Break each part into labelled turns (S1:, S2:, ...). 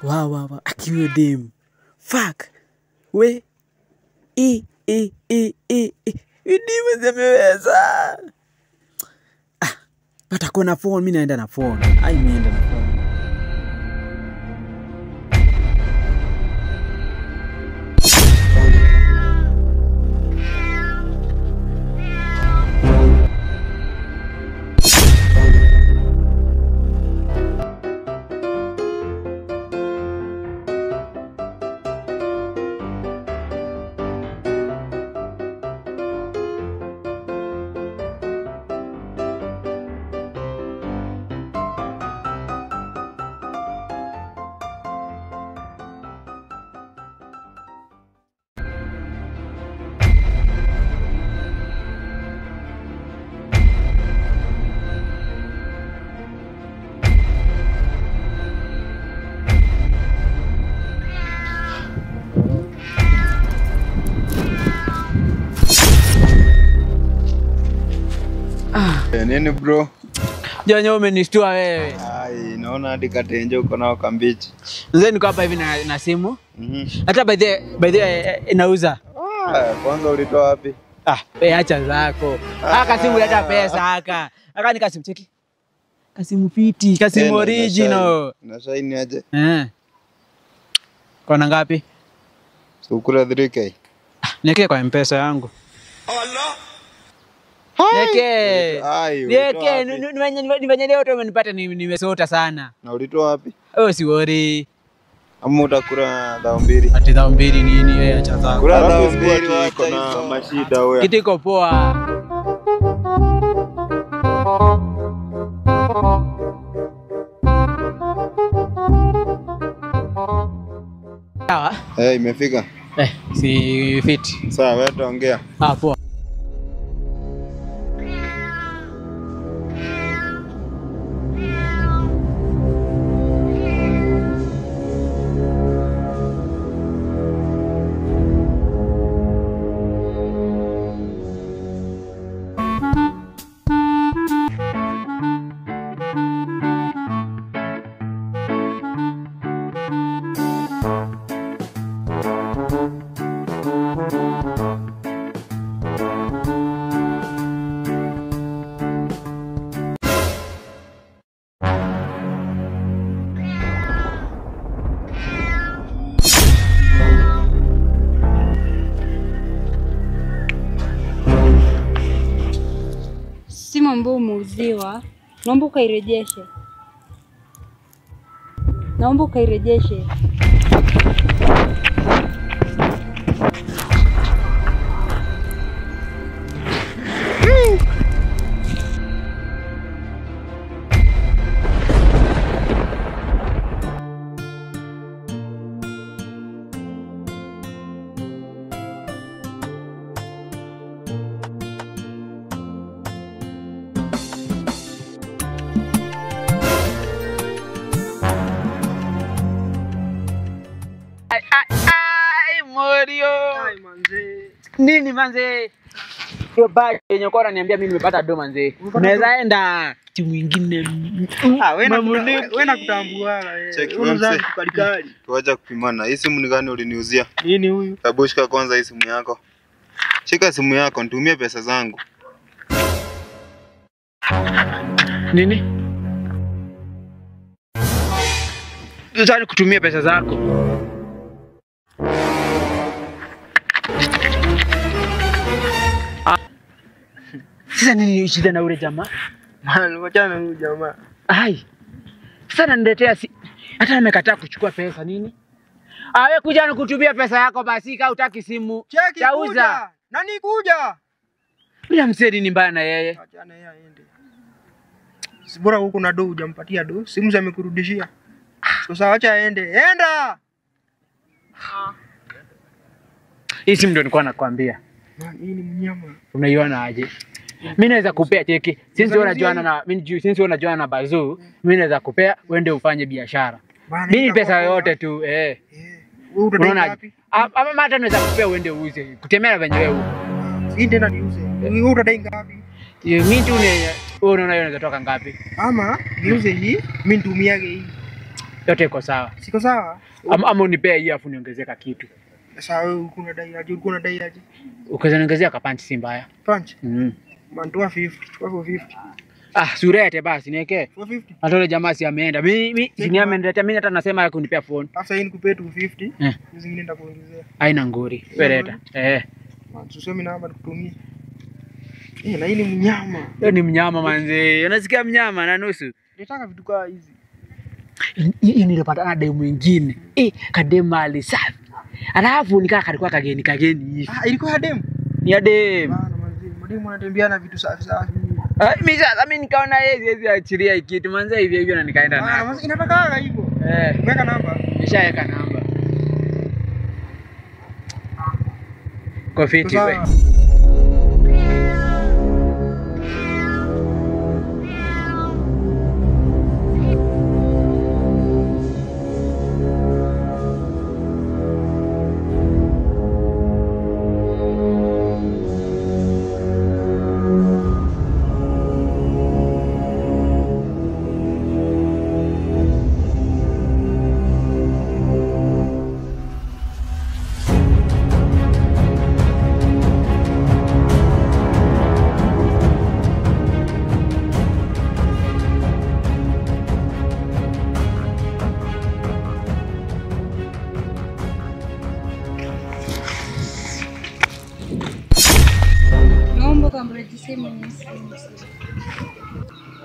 S1: Wa akiwe dem. Fuck. We e e e e e. Dem zimeweza. Ah, but akona phone, mimi naenda na phone. Ai, mimi naenda na phone.
S2: Nini bro?
S1: Jonyo umenishtua wewe.
S2: Ai, naona hadi katenje uko nao kambichi.
S1: Mzee niko hapa hivi na simu. Hata by the inauza.
S2: Ah, kwanza ulitoa wapi?
S1: Ah, wewe acha zako. Aka simu leta pesa aka. Aka ni kasimu cheki. Kasimu fiti, kasimu original.
S2: Na shine aje?
S1: Eh. Kwa ngapi?
S2: Sukura 3K.
S1: Niweke kwa M-Pesa yangu.
S2: Allah.
S1: Niweke. Niweke, niwenye leo tu umenipata nimesota sana.
S2: Na ulitoa wapi?
S1: Oh, si worry.
S2: Ama utakula dhao mbili.
S1: Ati dhao mbili nini wewe, acha zako.
S2: Kula dhao mbili iko na mashida wewe.
S1: Kitu iko poa. Sawa?
S2: Eh, imefika.
S1: Eh, si fit.
S2: Sawa, wewe tuongea.
S1: Ah, poa.
S3: Simu ambayo umeuziwa, naomba ukairejeshe. Naomba ukairejeshe.
S1: Nini manze? Hiyo bag yenye kwa ananiambia mimi nimepata do manze. Unaweza enda timu nyingine.
S4: Ah, wewe nakutambua wewe. Unauza kalikali.
S2: Tuacha kupimana. Hii simu ni gani uliniuzia?
S4: Nini huyu?
S2: Hebu shika kwanza hii simu yako. Shika simu yako, nitumie pesa zangu.
S1: Nini? Unataka kutumia pesa zako? Sasa nini shida na ule jamaa?
S4: Man, wachana na huyu jamaa.
S1: Ai. Sasa ananiletea si hata amekataa kuchukua pesa nini? Ah, wewe kuja nikutumia pesa yako basi kama hutaki simu.
S4: Chauza. Nani kuja?
S1: Bila msedi ni mbaya na yeye.
S4: Achana yeye aende. Si bora huko na do hujampatia do, simu amekurudishia. Sasa acha aende. Enda.
S1: Hii simu ndio nilikuwa nakwambia.
S4: Man, hii ni mnyama.
S1: Unaiona aje? Mimi naweza kupea cheki. Since wewe unajuana na mimi, since wewe unajuana na Bazoo, mimi naweza kupea uende ufanye biashara. Mimi pesa yote tu eh.
S4: Wewe utadai wapi?
S1: Ama hata naweza kupea uende uuze. Kutemea venye wewe huko.
S4: Hii tena niuze. Wewe utadai ngapi?
S1: Mimi tu ni wewe unaona hiyo inaweza toka ngapi?
S4: Ama niuze hii, mimi nitumiage hii.
S1: Yote iko sawa.
S4: Siko sawa?
S1: Ama unipea hii afu niongezee kitu.
S4: Sasa wewe uko unadai aje? Ulikuwa unadai aje?
S1: Ukaweza niongezea ka punch si mbaya.
S4: Punch.
S1: Mm.
S4: Man 250, chukua 450.
S1: Ah, surete basi niweke.
S4: 450.
S1: Hata yule jamaa si ameenda. Mimi si ni ameniletea mimi hata nasema ya kunipea phone.
S4: Sasa hii nikupee 250.
S1: Eh.
S4: Hizi zingine nitakuongezea.
S1: Haina ngori. Wewe leta. Eh.
S4: Man, useme namba nikutumie. Eh, na hii ni mnyama.
S1: Wewe ni mnyama manze. Unasikia mnyama na nusu.
S4: Nataka vitu kama hizi.
S1: Hii nilipata na demu mwingine. Eh, kademu mali safi. Alafu nikaa kalikuwa kageni kageni hivi.
S4: Ah, ilikuwa demu.
S1: Ni ya demu.
S4: Bana manze, mademu anatembea na vitu safi safi.
S1: Ah, mimi sasa mimi nikaona yeye siwezi achilia hii kitu manze hivi hivyo na nikaenda
S4: Bana
S1: nayo.
S4: manze, inatakaga hivyo.
S1: Eh,
S4: Weka namba.
S1: nishaweka namba. Kwa fiti
S4: Sawa.
S1: we.
S3: Naomba ukamrejeshe mwenye simu.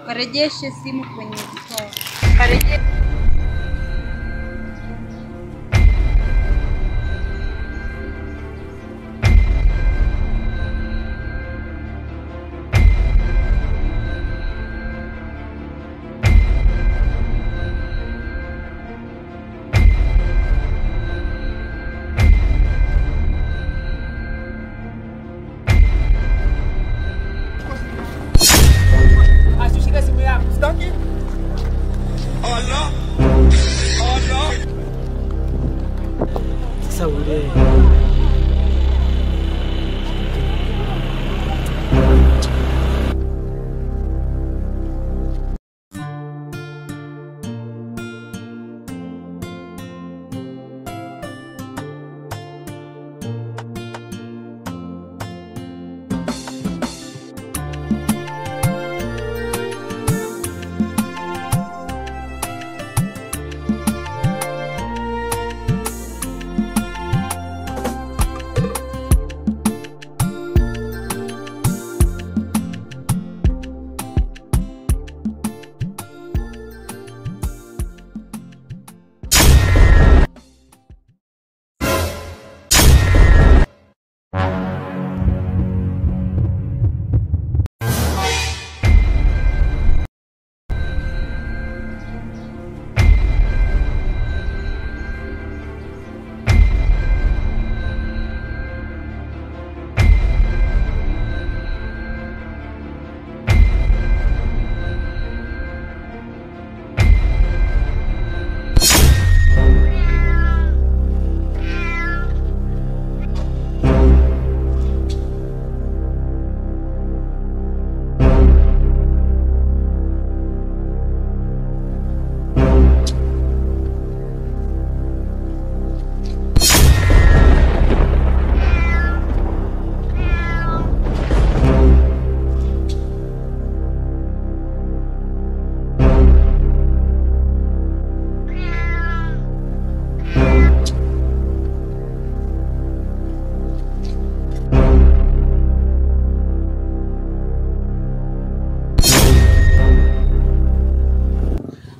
S3: Karejeshe simu kwenye kituo. Karejeshe.
S1: Asishike simu yako.
S4: Sitaki.
S1: Sasa ule.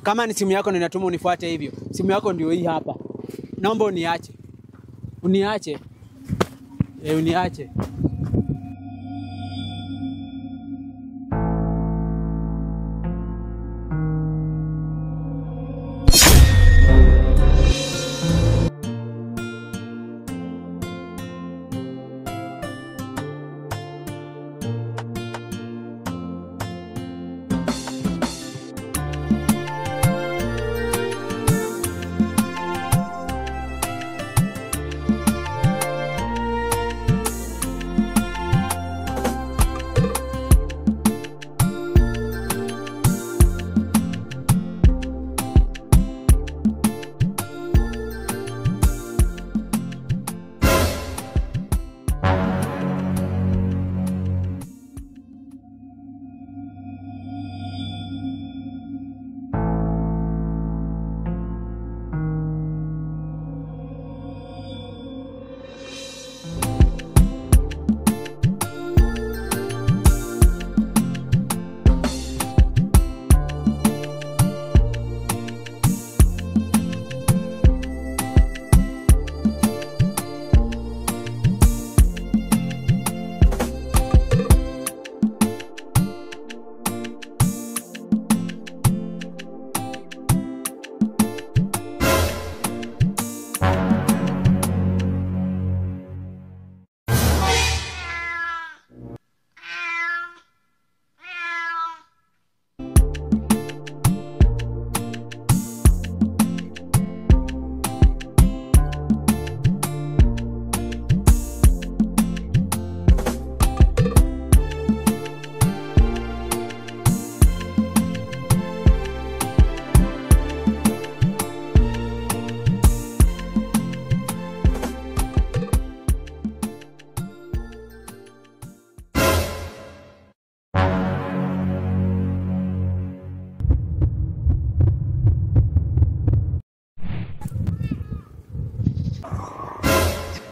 S1: Kama ni simu yako ndio inatuma unifuate hivyo. Simu yako ndio hii hapa. Naomba uniache. Uniache. Eh, uniache.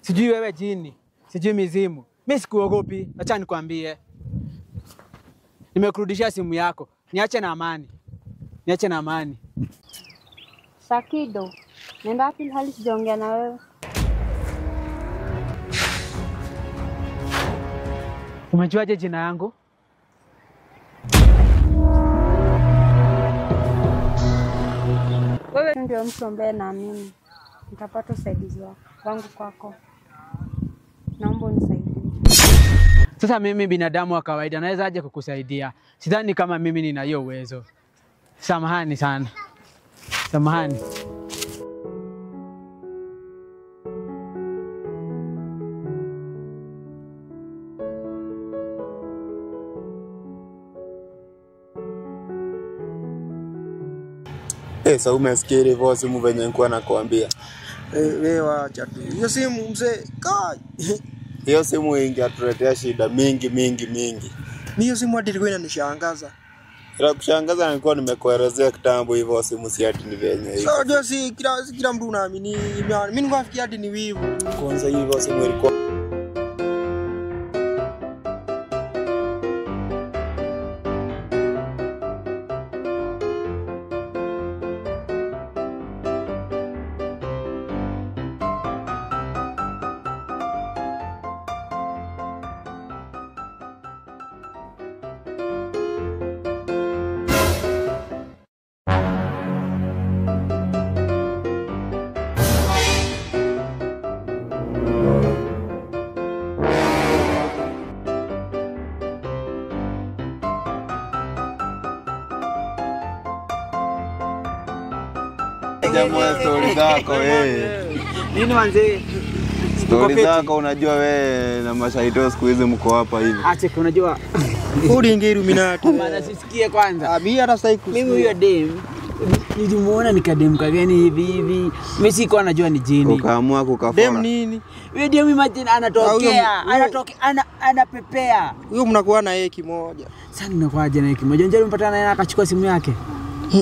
S1: Sijui wewe jini, sijui mizimu. Mimi sikuogopi, acha nikwambie. Nimekurudishia simu yako. Niache na amani. Niache na amani.
S3: Sakido, nenda wapi hali sijaongea na wewe?
S1: Umejuaje jina yangu?
S3: Wewe ndio mtu ambaye naamini nitapata usaidizi wangu kwako. Naomba unisaidie.
S1: Sasa mimi binadamu wa kawaida naweza aje kukusaidia? Sidhani kama mimi nina hiyo uwezo. Samahani sana. Samahani.
S2: Sasa umesikia ile voice simu venye nilikuwa nakwambia.
S4: Wewe wacha tu. Hiyo simu mzee, kai.
S2: Hiyo simu ingetuletea shida mingi mingi mingi.
S4: Mimi hiyo simu hadi ilikuwa inanishangaza.
S2: Ila kushangaza nilikuwa nimekuelezea kitambo hivyo simu si ati ni venye hiyo.
S4: Sasa unajua si kila mtu unaamini. Mimi nilikuwa nafikiria hadi ni wivu.
S2: Kwanza hivyo simu ilikuwa Jamaa story zako
S1: Nini manze?
S2: Story zako unajua wewe na mashaito siku hizi mko hapa hivi.
S1: Acha unajua.
S4: Uringe Illuminati.
S1: Maana sisikie kwanza.
S4: Mimi hata sitaki kusikia.
S1: Mimi huyo dem nilimuona nikadem kageni hivi hivi. Mimi sikuwa najua ni jini.
S2: Ukaamua kukafora.
S4: Dem nini?
S1: Huyo dem imagine anatokea, anatokea, anapepea.
S4: Huyo mnakuwa na yeye kimoja.
S1: Sasa ninakuaje na yeye kimoja? Njoo mpatana naye akachukua simu yake.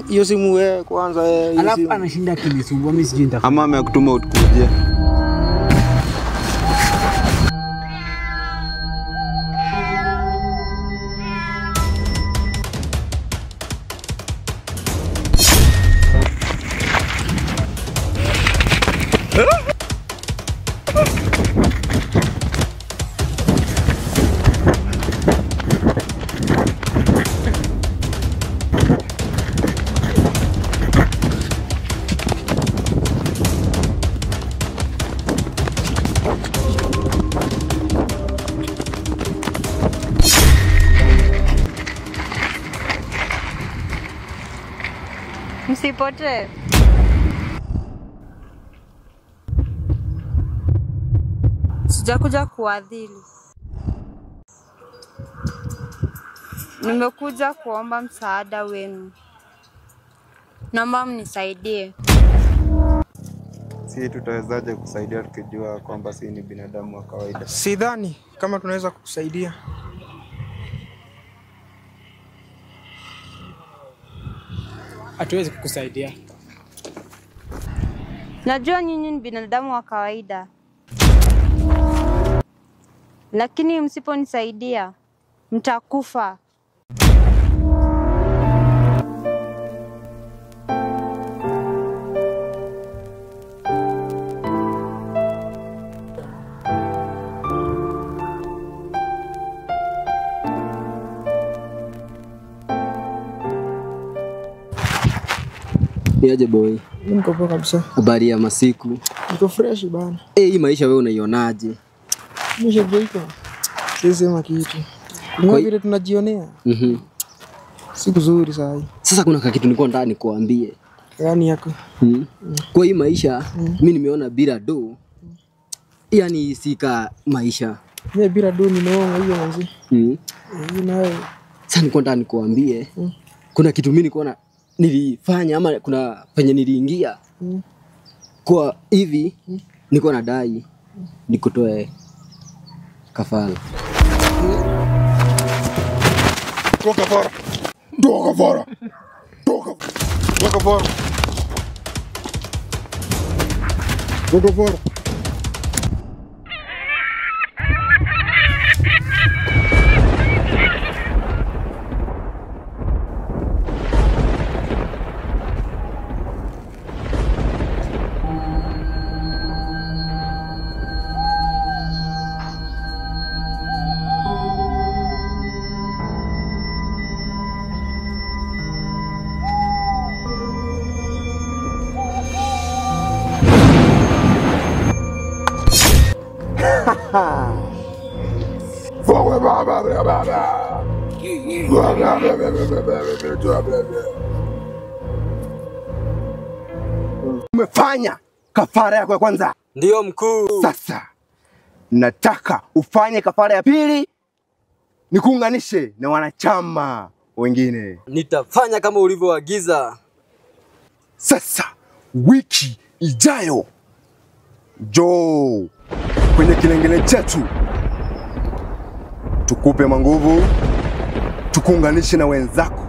S4: Hiyo simu wewe kwanza wewe.
S1: Alafu anashinda kinisumbua mimi sijui nitafanya.
S2: Ama amekutuma utukuje.
S3: Msipotee. Sijakuja kuadhili. Nimekuja kuomba msaada wenu. Naomba mnisaidie.
S2: Si tutawezaje kusaidia tukijua kwamba si ni binadamu wa kawaida?
S4: Sidhani kama tunaweza kukusaidia.
S1: Hatuwezi kukusaidia.
S3: Najua nyinyi ni binadamu wa kawaida. Lakini msiponisaidia mtakufa.
S5: Niaje boy?
S4: Mimi niko poa kabisa.
S5: Habari ya masiku?
S4: Niko fresh bana.
S5: Hii maisha wewe unaionaje?
S4: Maisha boyko. Sisi sema kitu. Kwa vile tunajionea. Siku nzuri sasa hii.
S5: Sasa kuna kitu nilikuwa nataka nikuambie.
S4: Yaani yako.
S5: Kwa hii maisha mimi nimeona bila do. Yaani sika maisha.
S4: Mimi bila do nimeona hiyo manzi. Hiyo nayo.
S5: Sasa nilikuwa nataka nikuambie. Kuna kitu mimi nilikuwa nilifanya ama kuna penye niliingia. Kwa hivi niko nadai nikutoe kafara.
S2: Toa kafara. Toa kafara. Toa kafara. Toa kafara.
S6: Umefanya kafara yako ya kwanza.
S5: Ndiyo mkuu.
S6: Sasa nataka ufanye kafara ya pili, nikuunganishe na wanachama wengine.
S5: Nitafanya kama ulivyoagiza.
S6: Sasa wiki ijayo njoo kwenye kilengele chetu, tukupe manguvu, tukuunganishe na wenzako.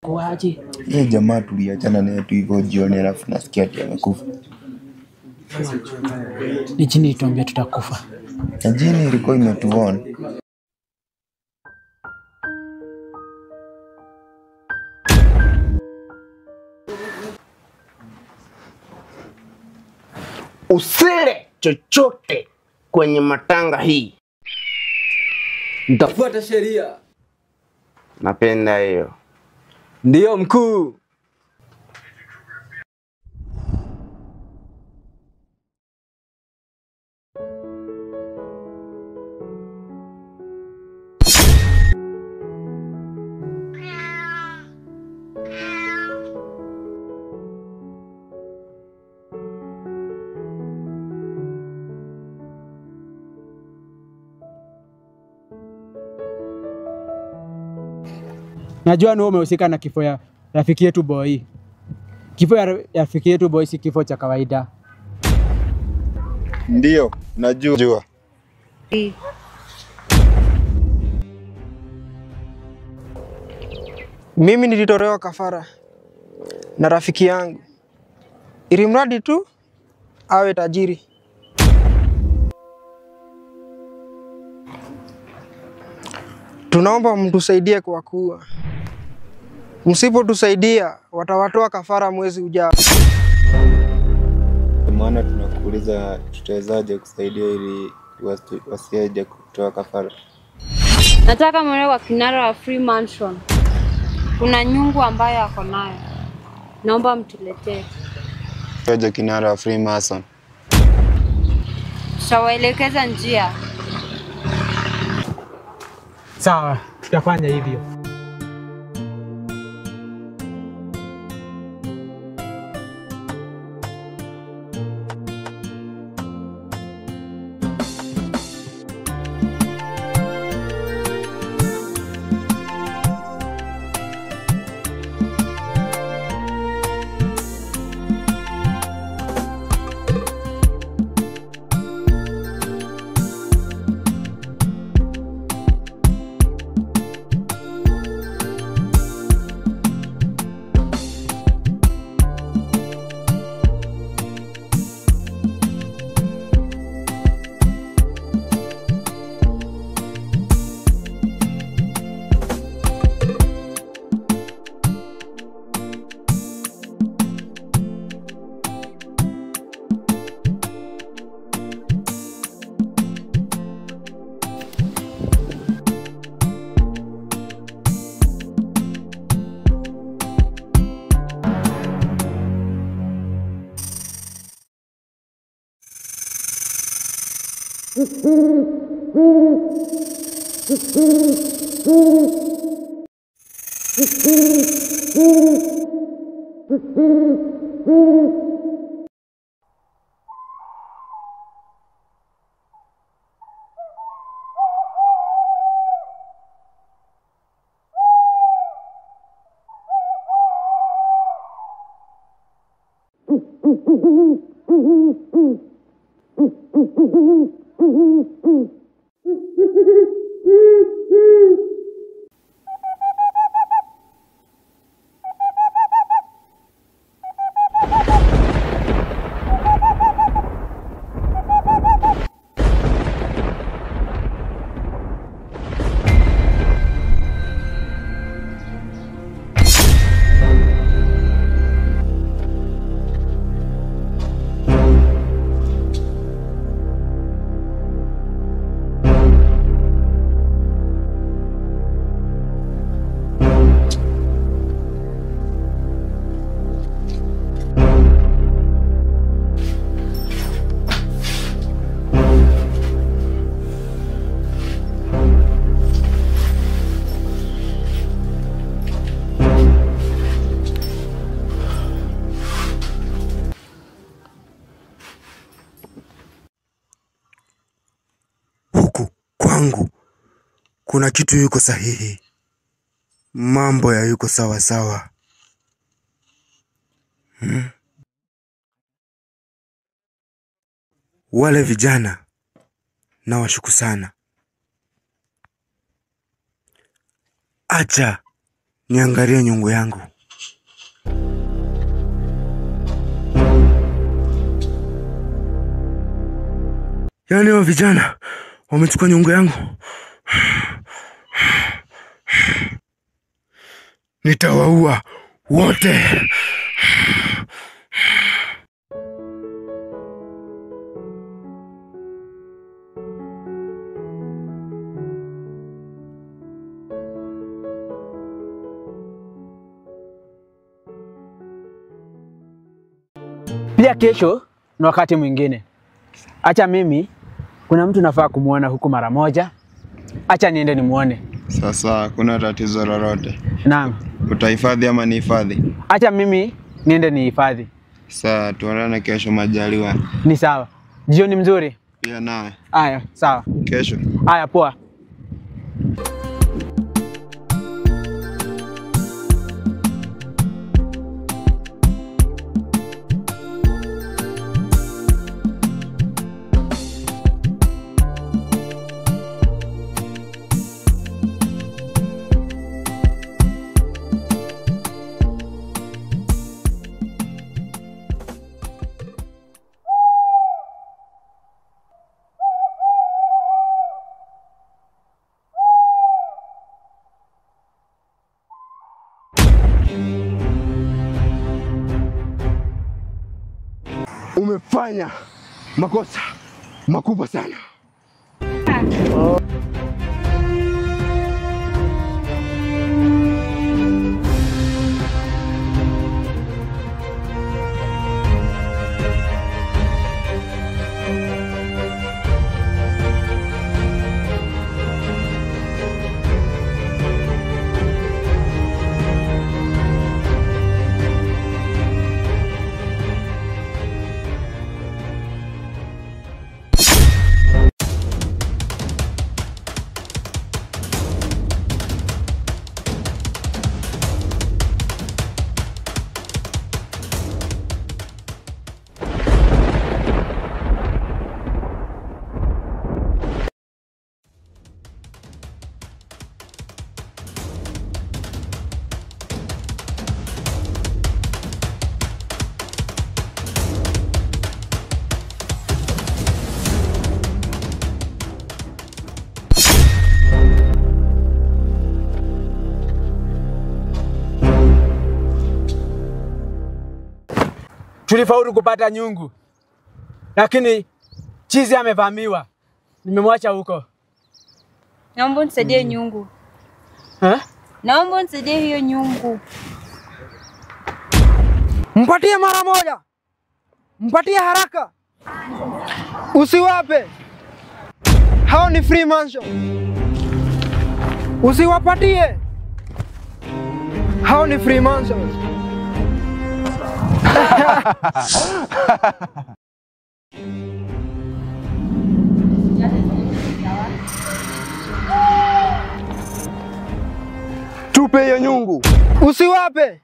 S1: Waje.
S2: Jamaa tuliachana naye tu hivyo jioni, alafu nasikia ati amekufa.
S1: Ni jini ilituambia tutakufa.
S2: Na jini ilikuwa imetuona.
S7: Usile chochote kwenye matanga hii.
S5: Nitafuata sheria.
S7: Napenda hiyo.
S5: Ndiyo mkuu.
S1: Najua ni wewe umehusika na kifo ya rafiki yetu Boy. Kifo ya rafiki yetu Boy si kifo cha kawaida.
S2: Ndiyo, najua.
S4: Mimi nilitolewa kafara na rafiki yangu, ili mradi tu awe tajiri. Tunaomba mtusaidie kwa kuwa msipotusaidia watawatoa kafara mwezi ujao.
S2: Maana tunakuuliza tutawezaje kusaidia ili wasije kutoa kafara.
S3: Nataka mwone wa kinara wa Free Mansion. Kuna nyungu ambayo ako nayo. Naomba mtuletee.
S2: Tutaje kinara wa Free Mason?
S3: Tutawaelekeza njia.
S1: Sawa, tutafanya hivyo.
S6: Kuna kitu yuko sahihi. Mambo ya yuko sawa sawa. Wale vijana na washuku sana. Acha niangalie nyungu yangu. Yaani wa vijana wamechukua nyungu yangu. Nitawaua wote.
S1: Pia kesho ni wakati mwingine. Acha mimi, kuna mtu nafaa kumuona huku mara moja. Acha niende nimuone.
S2: Sasa kuna tatizo lolote?
S1: Naam.
S2: Utahifadhi ama nihifadhi?
S1: Acha mimi niende nihifadhi.
S2: Sawa, tuonane kesho majaliwa.
S1: Ni sawa. Jioni mzuri.
S2: Pia nawe.
S1: Aya, sawa.
S2: Kesho.
S1: Aya, poa.
S6: Umefanya makosa makubwa sana.
S1: Tulifaulu kupata nyungu, lakini chizi amevamiwa. Nimemwacha huko.
S3: Naomba unisaidie nyungu.
S1: Ha?
S3: Naomba unisaidie hiyo nyungu.
S4: Mpatie mara moja. Mpatie haraka. Usiwape. Hao ni free mansion. Usiwapatie. Hao ni free mansion.
S6: Tupe hiyo nyungu.
S4: Usiwape.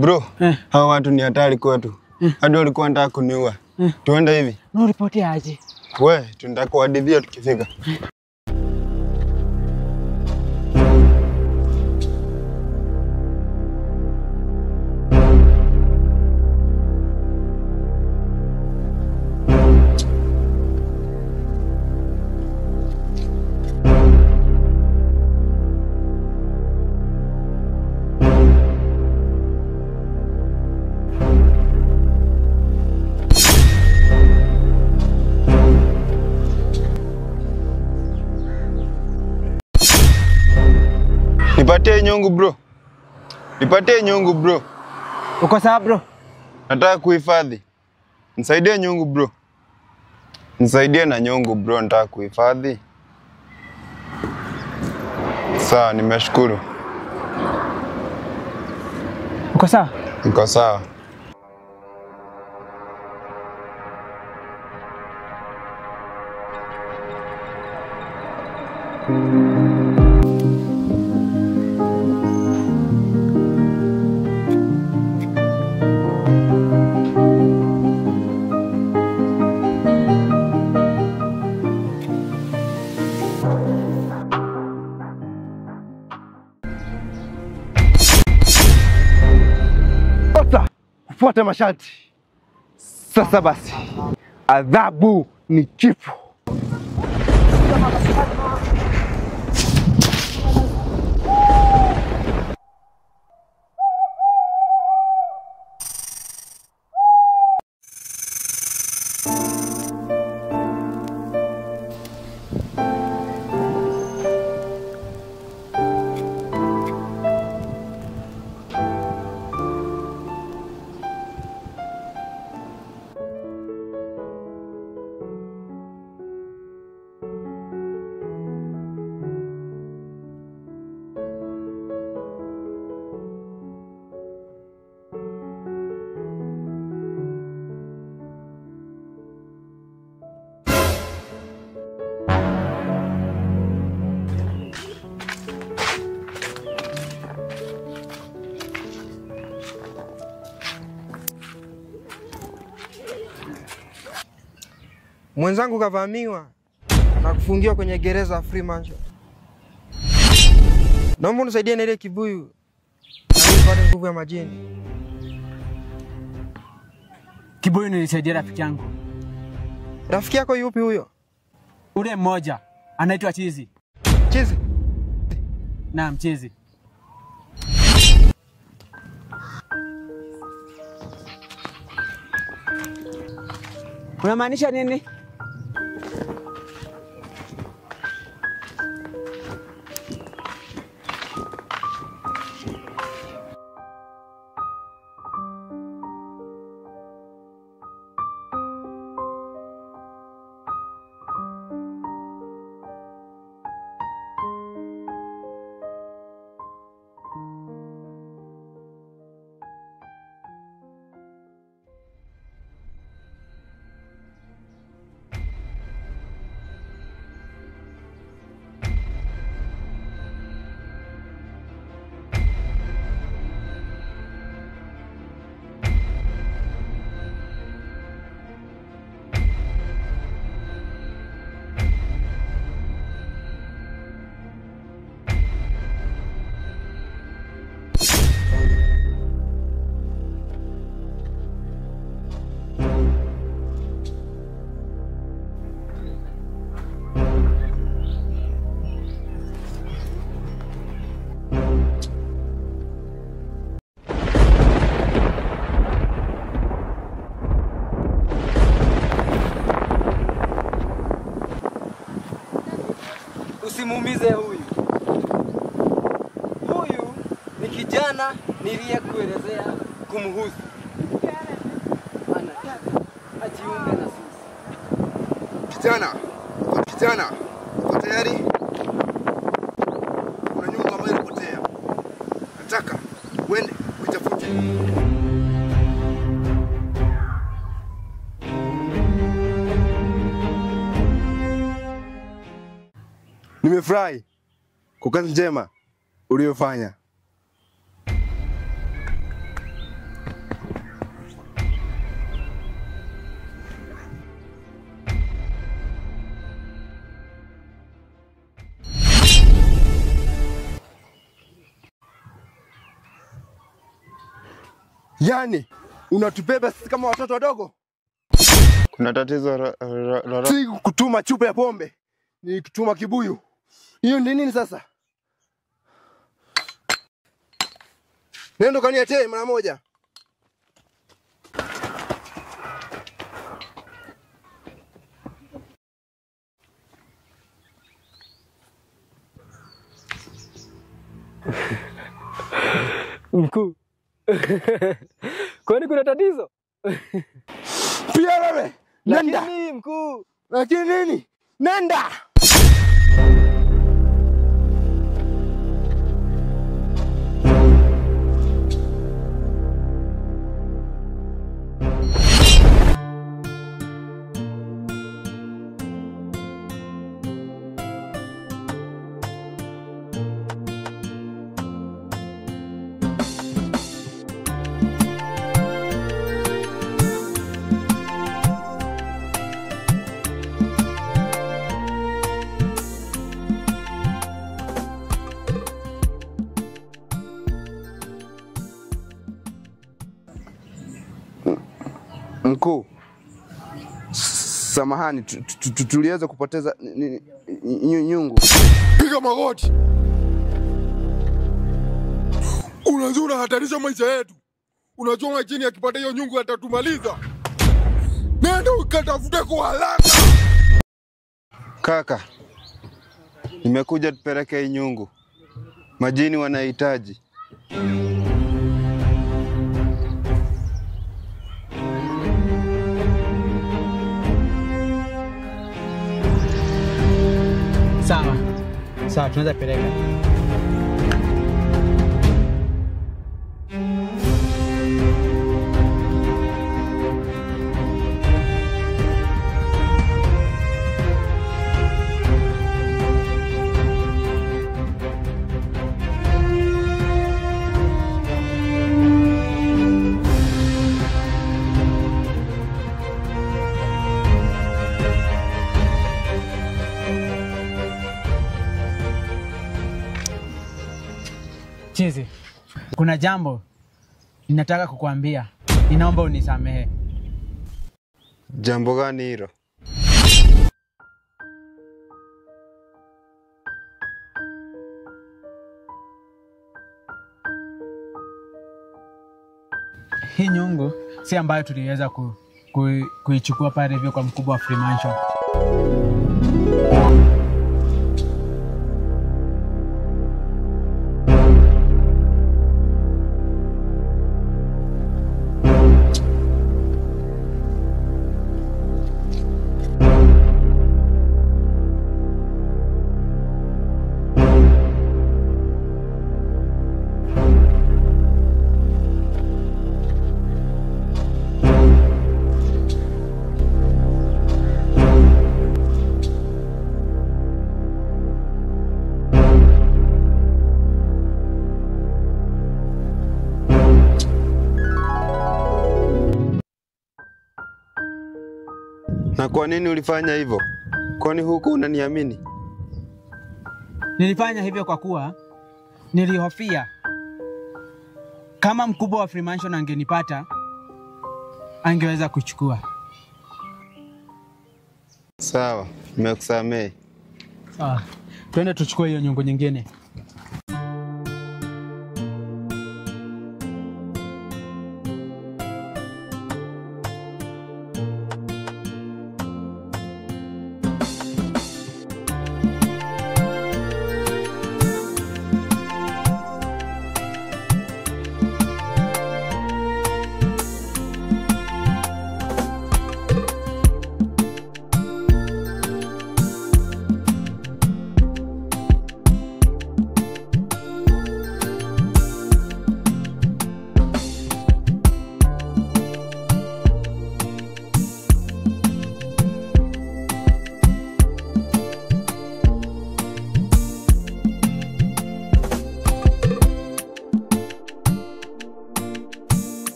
S2: Bro, hawa watu ni hatari kwetu. Hadi walikuwa wanataka kuniua. Tuende hivi.
S1: Na ulipotea aje?
S2: We, tunataka kuhadithia tukifika. Nipatie nyungu bro. Nipatie nyungu bro.
S1: Uko sawa bro?
S2: Nataka kuhifadhi. Nisaidie nyungu bro. Nisaidie na nyungu bro, nataka kuhifadhi. Sawa, nimeshukuru.
S1: Uko sawa?
S2: Niko sawa.
S6: Fuata masharti. Sasa basi, adhabu ni kifo.
S4: Mwenzangu kavamiwa na kufungiwa kwenye gereza Free Mansion. Naomba unisaidie na ile kibuyu na nipate nguvu ya majini.
S1: Kibuyu nilisaidia rafiki yangu.
S4: Rafiki yako yupi huyo?
S1: Ule mmoja anaitwa Chizi.
S4: Chizi?
S1: Naam, Chizi. Unamaanisha nini?
S5: Usimuumize huyu. Huyu ni kijana niliyekuelezea kumhusu. Anataka ajiunge na sisi.
S6: Kijana, uko tayari? Kuna nyumba ambayo ilipotea. Nataka uende uitafute. Nimefurahi kwa kazi njema uliyofanya. Yaani unatubeba sisi kama watoto wadogo?
S2: Kuna tatizo
S6: Si kutuma chupa ya pombe, ni kutuma kibuyu. Hiyo ni nini sasa? Nenda kaniletee mara moja.
S5: Mkuu. Kwani kuna tatizo?
S6: Pia wewe, nenda.
S5: Lakini mkuu,
S6: Lakini nini? Nenda. Mkuu, samahani, tuliweza kupoteza nyungu.
S8: Piga magoti. Unajua unahatarisha maisha yetu. Unajua majini akipata hiyo nyungu atatumaliza. Nenda ukatafute kwa haraka.
S2: Kaka, nimekuja tupeleke hii nyungu. Majini wanahitaji.
S1: Sawa. Sawa, tunaweza peleka. Chizi, kuna jambo ninataka kukuambia. Ninaomba unisamehe.
S2: Jambo gani hilo?
S1: Hii nyungu si ambayo tuliweza kuichukua pale hivyo kwa mkubwa wa Freemansion.
S2: Na kwa nini ulifanya hivyo? Kwani huku unaniamini?
S1: Nilifanya hivyo kwa kuwa nilihofia kama mkubwa wa Freemansion angenipata angeweza kuchukua.
S2: Sawa, nimekusamehe.
S1: Sawa, twende tuchukue hiyo nyungu nyingine.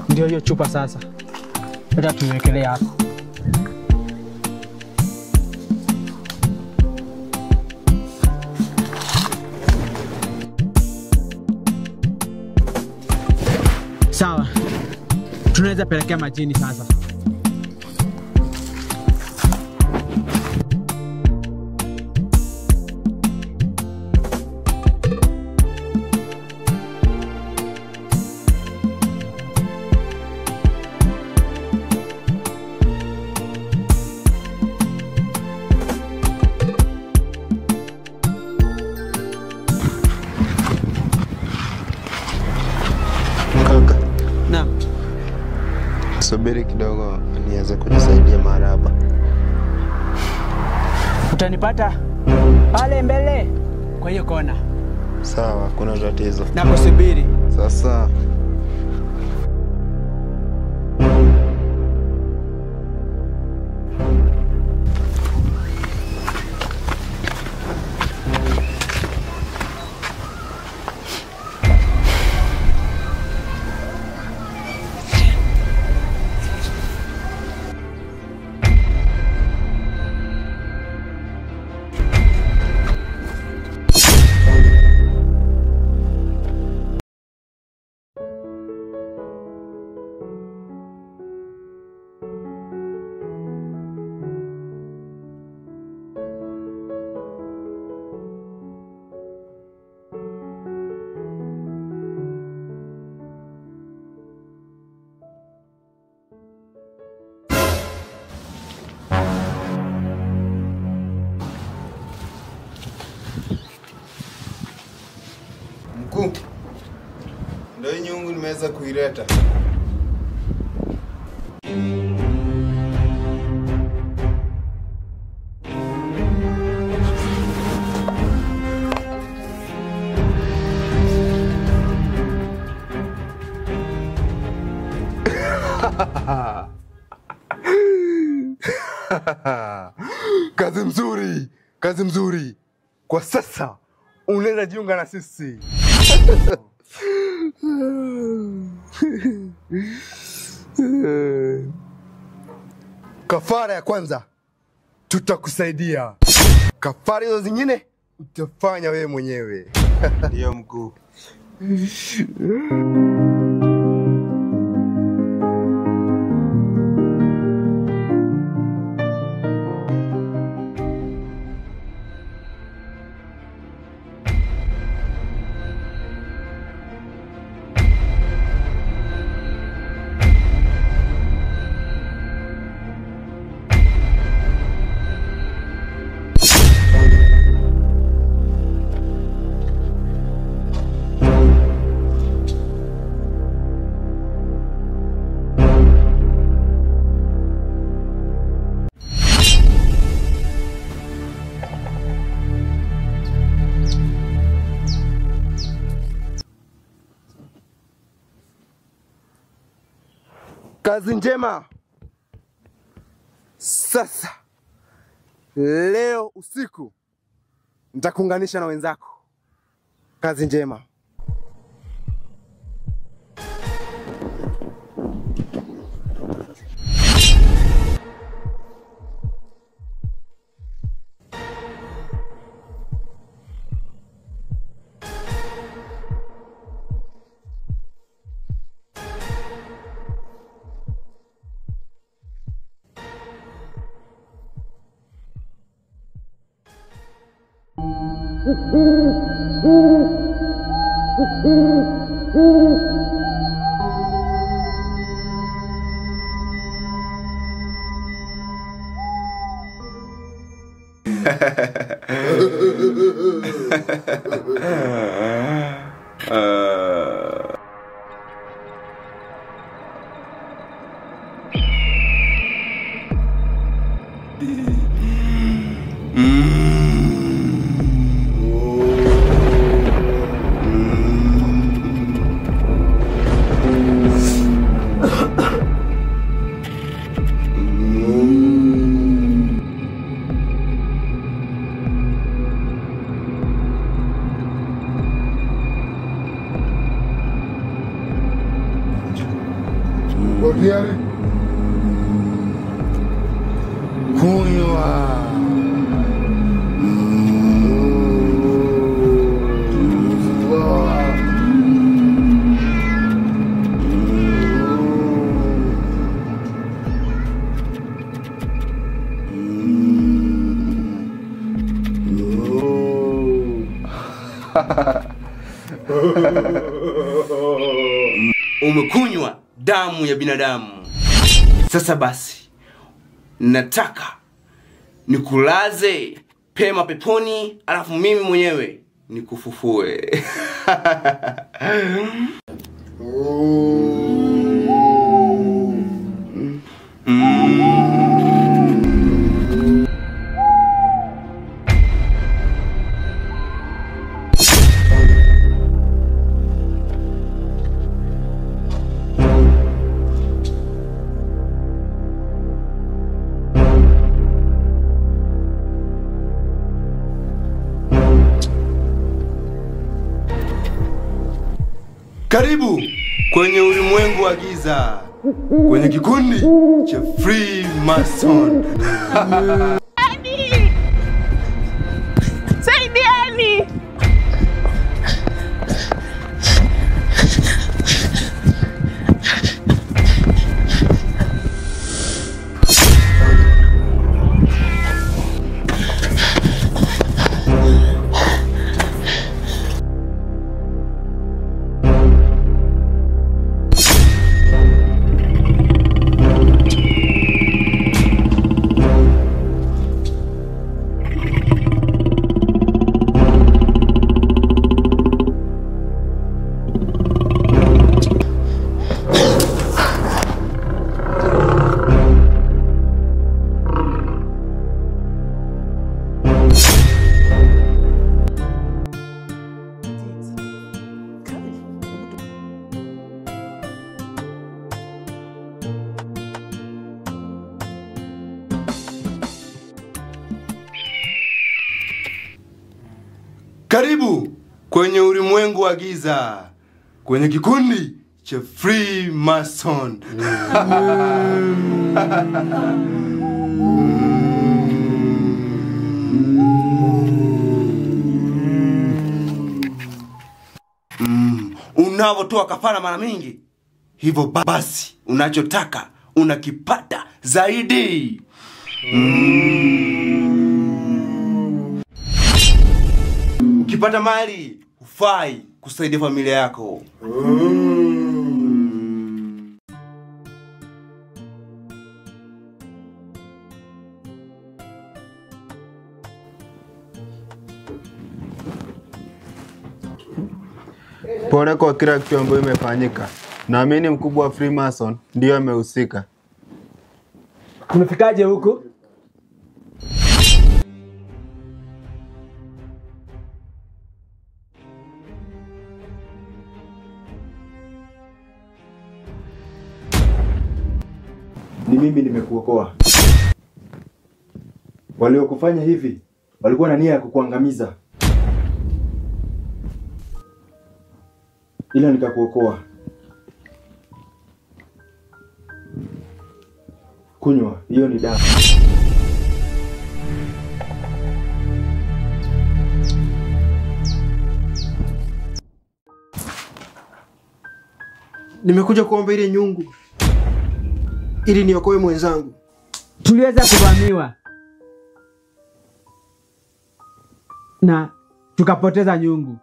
S1: Ndio hiyo chupa sasa. Acha tuiwekelee hapo. Sawa, tunaweza pelekea majini sasa.
S2: Kaka.
S1: Naam.
S2: Subiri kidogo niweze kujisaidia mahali hapa.
S1: Utanipata pale mbele kwa hiyo kona.
S2: Sawa, kuna tatizo.
S1: Nakusubiri.
S2: Sasa mkuu, ndio hii nyungu nimeweza kuileta.
S6: Kazi mzuri, kazi mzuri. Kwa sasa unaweza jiunga na sisi. Kafara ya kwanza tutakusaidia, kafara hizo zingine utafanya wewe mwenyewe.
S2: Ndio mkuu.
S6: Kazi njema. Sasa leo usiku nitakuunganisha na wenzako. Kazi njema. Kunywa. Umekunywa damu ya binadamu. Sasa basi, nataka nikulaze pema peponi, alafu mimi mwenyewe nikufufue. Karibu kwenye ulimwengu wa giza, kwenye kikundi cha Freemason.
S9: Saidiani!
S6: Karibu kwenye ulimwengu wa giza, kwenye kikundi cha Freemason. Unavotoa kafara mara mingi, hivyo basi unachotaka unakipata zaidi. Ukipata mali hufai kusaidia familia yako.
S2: Pole kwa kila kitu ambayo imefanyika. Naamini mkubwa wa Freemason ndiyo amehusika.
S1: Tumefikaje huku?
S10: Ni mimi nimekuokoa. Waliokufanya hivi walikuwa na nia ya kukuangamiza, ila nikakuokoa. Kunywa, hiyo ni dawa.
S4: Nimekuja kuomba ile nyungu ili niokoe mwenzangu.
S1: Tuliweza kuvamiwa na tukapoteza nyungu.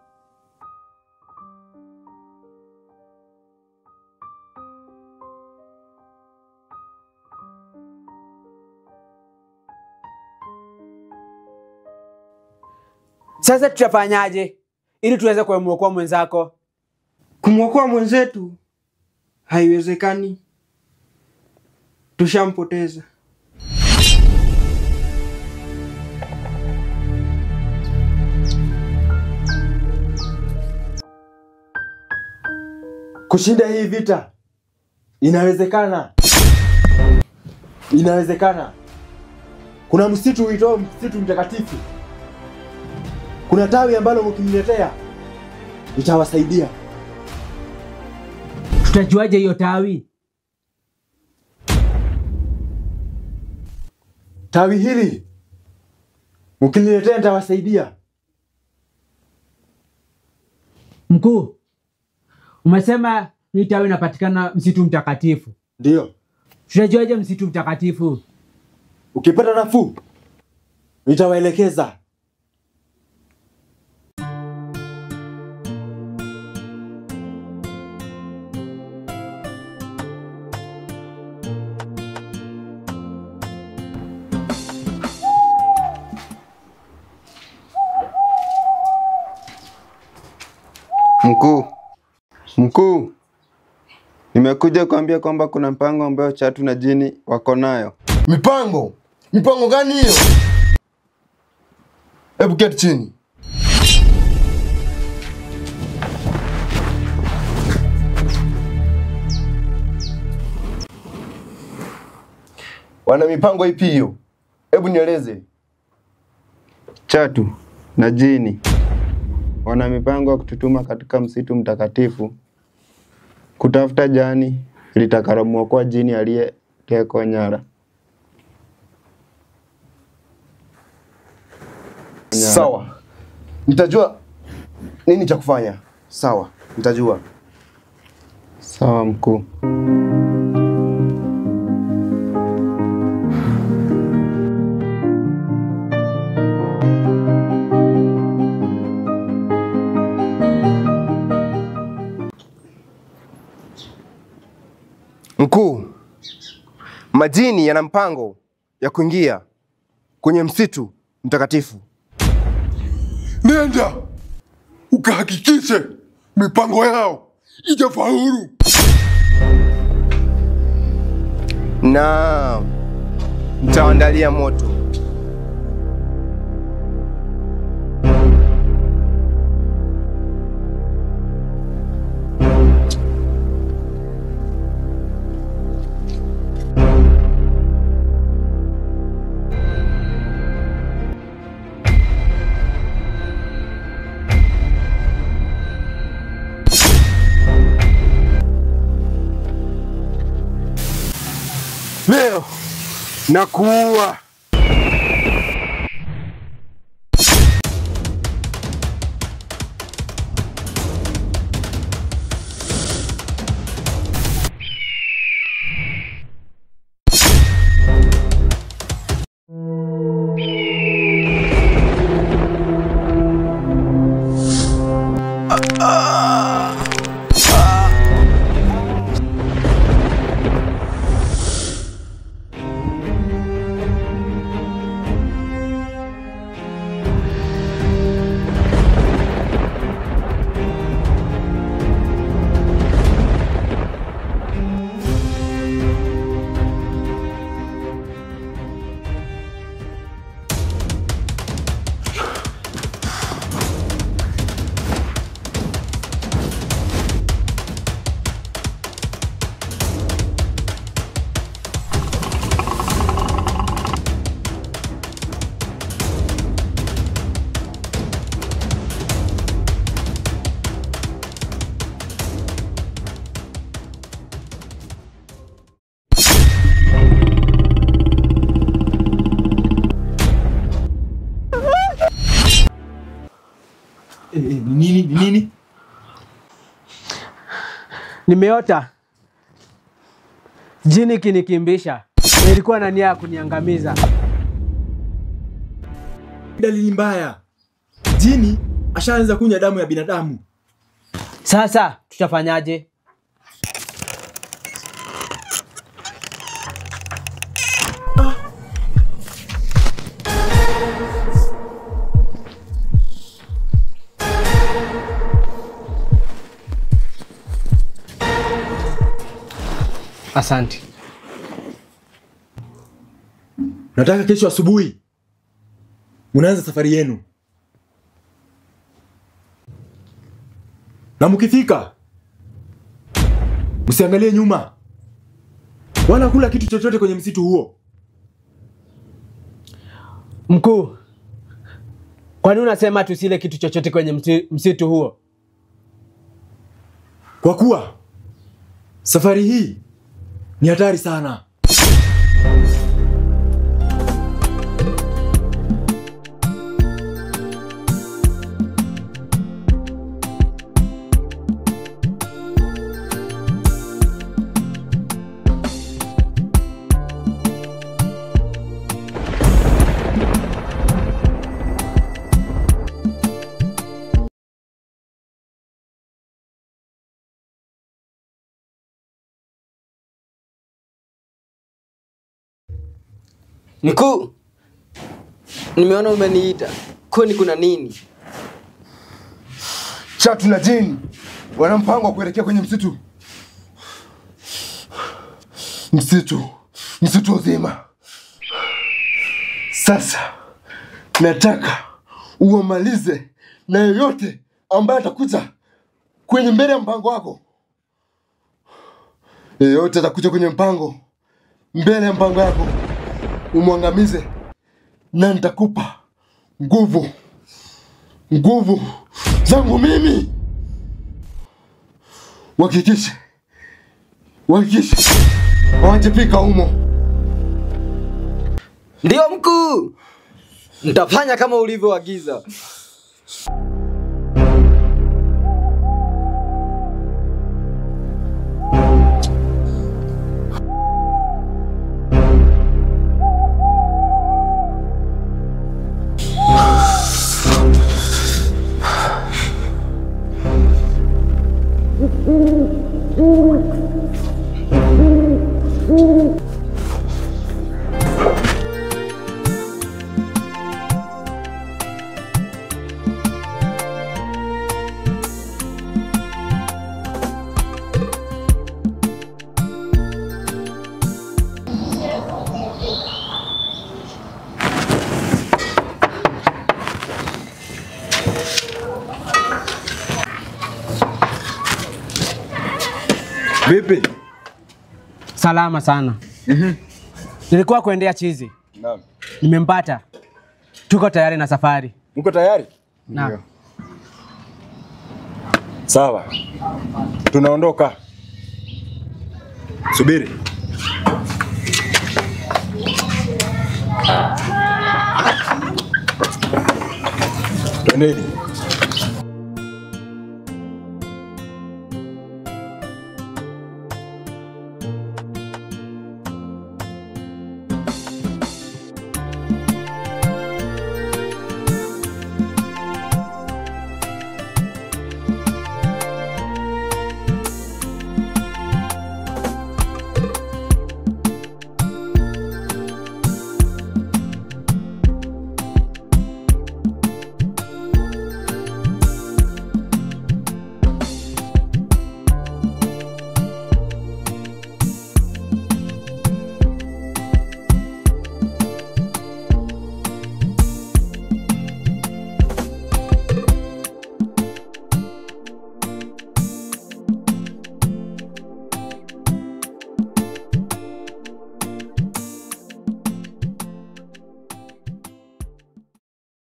S1: Sasa tutafanyaje ili tuweze kumuokoa mwenzako?
S4: Kumuokoa mwenzetu haiwezekani. Tushampoteza.
S10: Kushinda hii vita inawezekana. Inawezekana. Kuna msitu uitao msitu mtakatifu. Kuna tawi ambalo mkiniletea nitawasaidia.
S1: Tutajuaje hiyo tawi?
S10: Tawi hili mkiniletea nitawasaidia.
S1: Mkuu, umesema hii tawi inapatikana msitu mtakatifu.
S10: Ndio.
S1: Tutajuaje msitu mtakatifu?
S10: Ukipata nafuu nitawaelekeza.
S2: Mkuu, nimekuja kuambia kwamba kuna mpango ambayo Chatu na Jini wako nayo.
S6: Mipango? Mipango gani hiyo? Hebu keti chini. Wana mipango ipi hiyo? Hebu nieleze.
S2: Chatu na Jini wana mipango ya kututuma katika msitu mtakatifu kutafuta jani litakalomuokoa jini aliyetekwa nyara.
S6: Sawa. Nitajua nini cha kufanya. Sawa, nitajua.
S2: Sawa mkuu.
S6: Mkuu, majini yana mpango ya kuingia kwenye msitu mtakatifu.
S8: Nenda ukahakikishe mipango yao ijafaulu.
S6: Na nitaandalia moto. Leo nakuua.
S10: Nini?
S9: Nimeota jini kinikimbisha. Nilikuwa na nia ya kuniangamiza.
S10: Dalili mbaya. Jini ashaanza kunywa damu ya binadamu.
S9: Sasa tutafanyaje? Asante.
S10: Nataka kesho asubuhi mnaanza safari yenu. Na mkifika msiangalie nyuma wala kula kitu chochote kwenye msitu huo.
S9: Mkuu, kwa nini unasema tusile kitu chochote kwenye msitu huo?
S10: Kwa kuwa safari hii ni hatari sana.
S5: Mkuu, nimeona umeniita. Kwani kuna nini?
S6: Chatu na Jini wana mpango wa kuelekea kwenye msitu. Msitu uzima. Sasa nataka uwamalize na yoyote ambaye atakuja kwenye mbele ya mpango wako. Yeyote atakuja kwenye mpango mbele ya mpango yako, umwangamize, na nitakupa nguvu zangu mimi. Wahakikishe hawajafika humo.
S5: Ndio mkuu, nitafanya kama ulivyoagiza.
S6: Vipi?
S9: Salama sana. Nilikuwa kuendea chizi.
S6: Naam.
S9: Nimempata. Tuko tayari na safari.
S6: Mko tayari?
S9: Naam.
S6: Sawa. Tunaondoka. Subiri. Twendeni.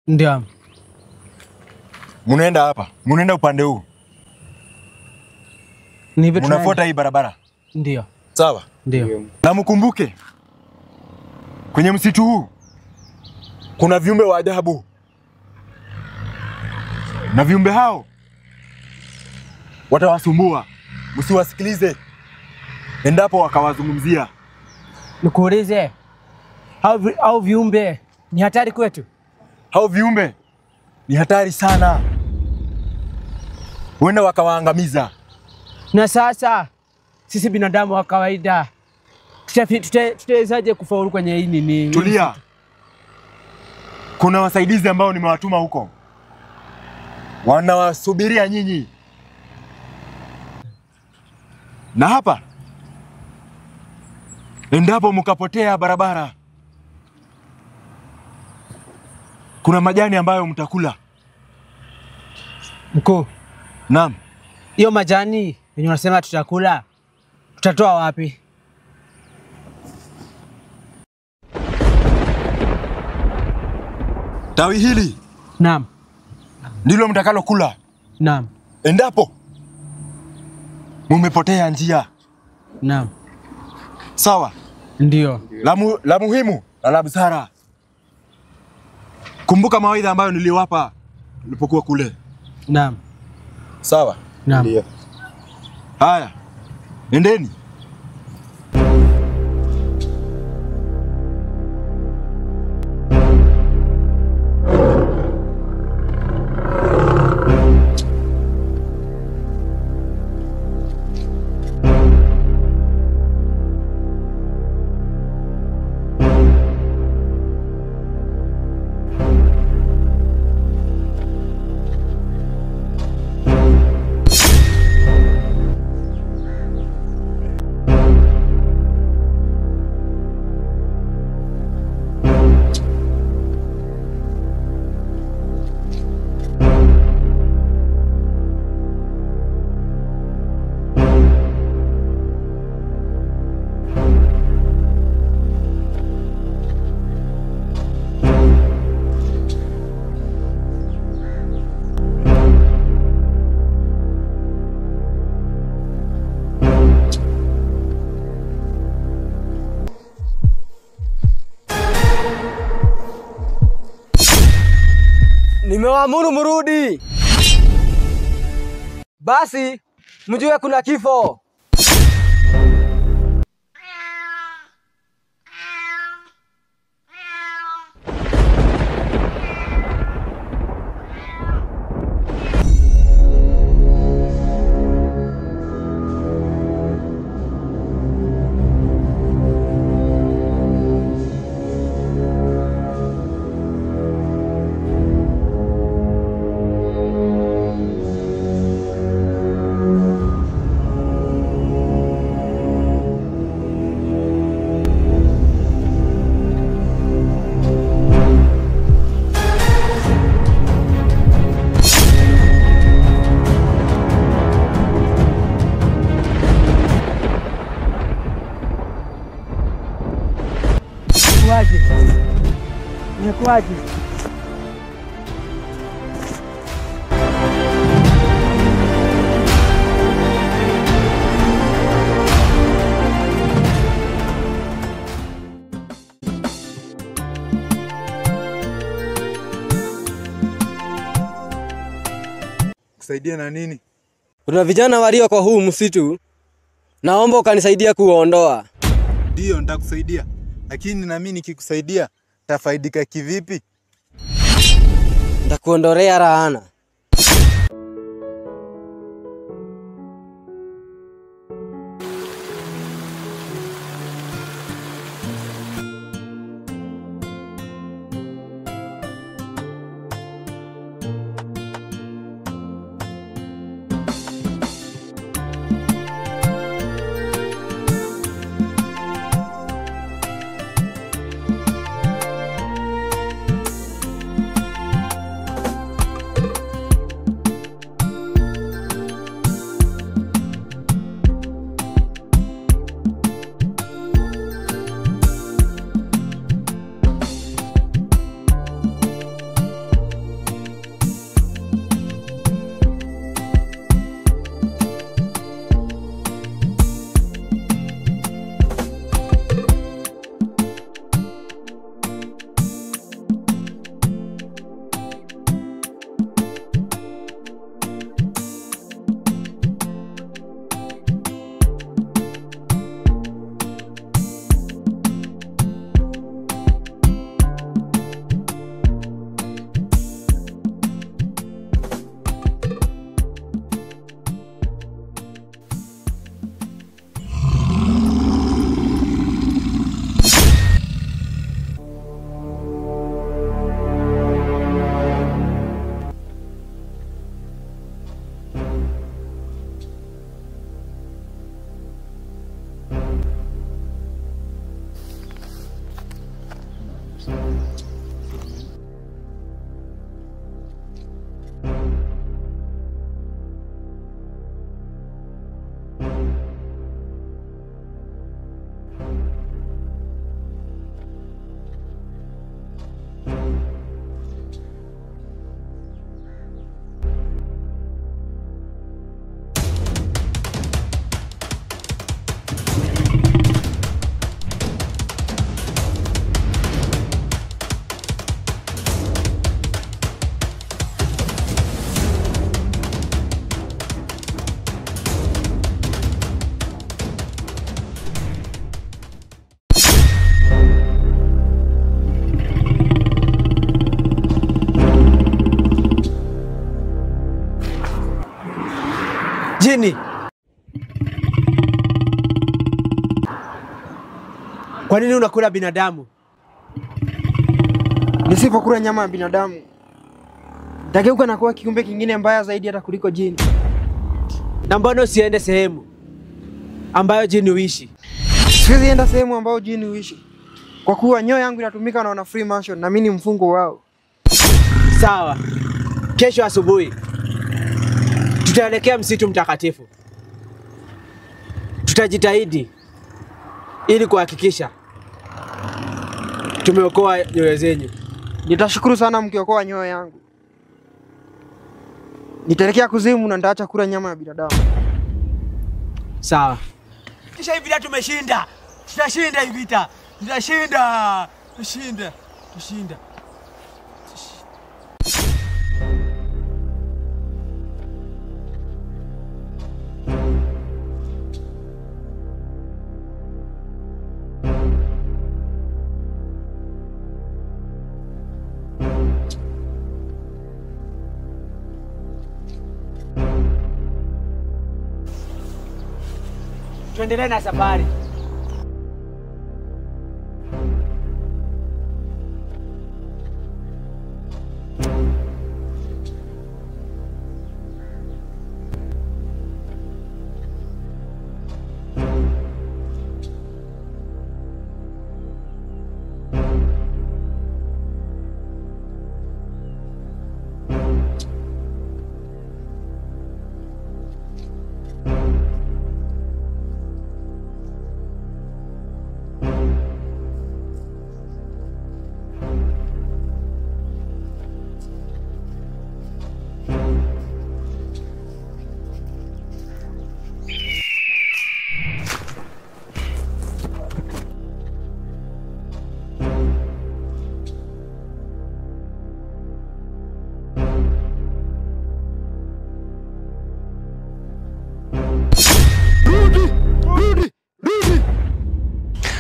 S9: Ndio.
S6: Munaenda hapa, munaenda upande huu. Munafuata hii barabara.
S9: Ndio.
S6: Sawa?
S9: Ndio.
S6: Na mkumbuke kwenye msitu huu kuna viumbe wa ajabu. Na viumbe hao watawasumbua. Msiwasikilize endapo wakawazungumzia.
S9: Nikuulize, hao viumbe ni hatari kwetu?
S6: Hao viumbe ni hatari sana. Huenda wakawaangamiza.
S9: Na sasa sisi binadamu wa kawaida tutawezaje kufaulu kwenye hii nini?
S6: Tulia. Kuna wasaidizi ambao nimewatuma huko. Wanawasubiria nyinyi. Na hapa endapo mkapotea barabara, kuna majani ambayo mtakula.
S9: Mkuu.
S6: Naam.
S9: Hiyo majani yenye unasema tutakula, tutatoa wapi?
S6: Tawi hili.
S9: Naam.
S6: Ndilo mtakalo kula.
S9: Naam.
S6: Endapo mumepotea njia.
S9: Naam.
S6: Sawa?
S9: Ndio.
S6: La muhimu na la busara, kumbuka mawaidha ambayo niliwapa nilipokuwa kule.
S9: Naam.
S6: Sawa?
S9: Naam.
S6: Ndio. Haya. Nendeni.
S5: Nawaamuru mrudi. Basi mjue kuna kifo.
S1: Imekuwaje?
S11: Kusaidia na nini?
S5: Kuna vijana walio kwa huu msitu, naomba ukanisaidia kuwaondoa.
S11: Ndio, nitakusaidia. Lakini na mimi nikikusaidia tafaidika kivipi?
S5: Nitakuondolea laana.
S9: Jini, kwa nini unakula binadamu?
S4: Nisipokula nyama ya binadamu nitageuka na kuwa kiumbe kingine mbaya zaidi hata kuliko jini.
S9: Na mbona usiende sehemu ambayo jini huishi?
S4: Siwezi enda sehemu ambayo jini huishi, kwa kuwa nyoyo yangu inatumika na wana Freemason na mimi ni mfungo wao.
S9: Sawa, kesho asubuhi tutaelekea msitu mtakatifu. Tutajitahidi ili kuhakikisha tumeokoa nyoyo zenyu.
S4: Nitashukuru sana mkiokoa nyoyo yangu. Nitaelekea kuzimu na nitaacha kula nyama ya binadamu.
S9: Sawa.
S10: Kisha hivi vita tumeshinda. Tutashinda hivi vita. Tutashinda. Tushinda. Tushinda.
S9: Tuendelee na safari.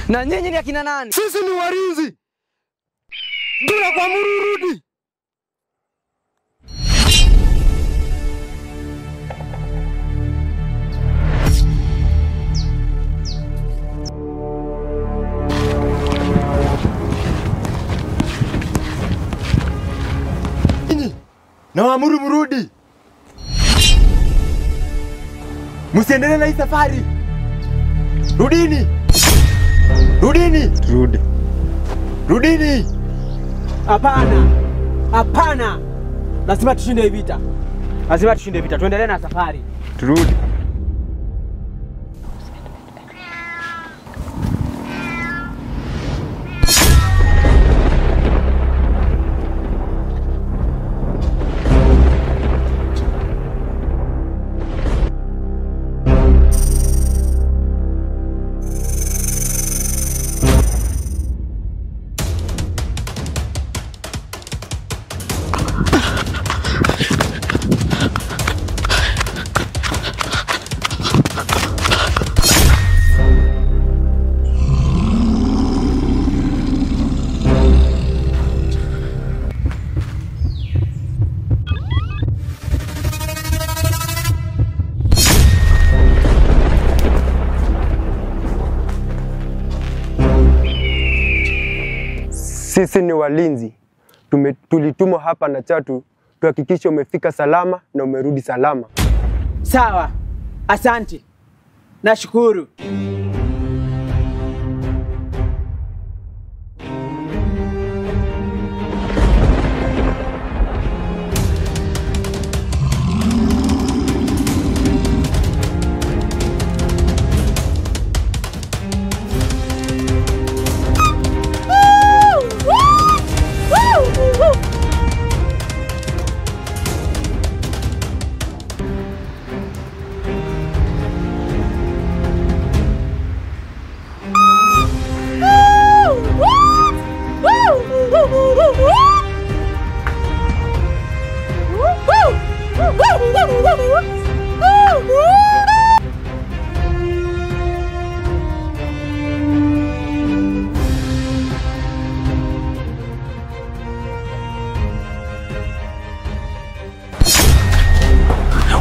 S5: Na nyinyi ni akina nani?
S6: Sisi ni walinzi. Tunakuamuru rudi.
S10: Na waamuru mrudi. Msiendelee na hii safari. Rudini. Rudini.
S2: Rudi.
S10: Rudini.
S9: Hapana. Hapana. Lazima tushinde vita. Lazima tushinde vita. Tuendelee na safari.
S2: Turudi. Sisi ni walinzi. Tulitumwa hapa na Chatu tuhakikishe umefika salama na umerudi salama.
S9: Sawa. Asante. Nashukuru.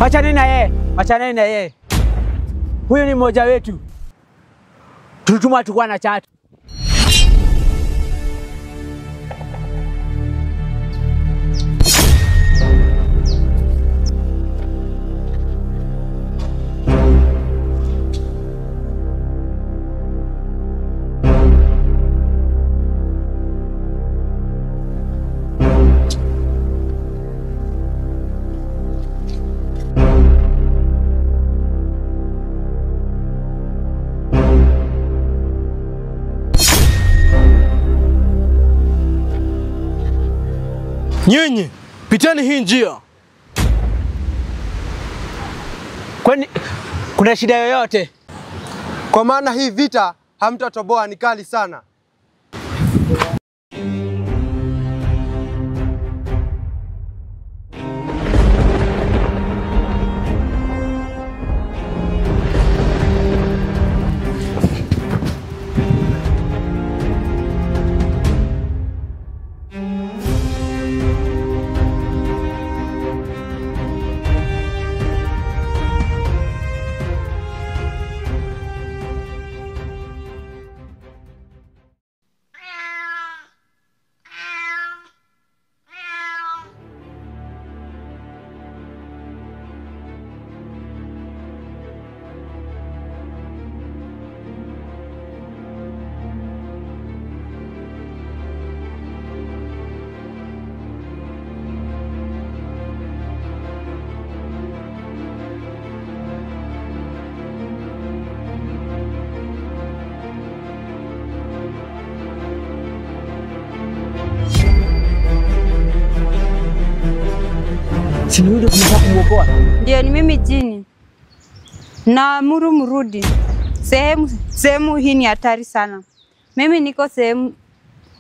S9: Wachaneni na yeye, wachaneni na yeye. Huyu ni mmoja wetu. Tulitumwa tukua na Chatu.
S6: Nyinyi, piteni hii njia.
S9: Kwani kuna shida yoyote?
S2: Kwa maana hii vita hamtatoboa, ni kali sana.
S9: Si ni tunataka kumuokoa?
S3: Ndio, ni mimi jini. Naamuru mrudi. Sehemu hii ni hatari sana. Mimi niko sehemu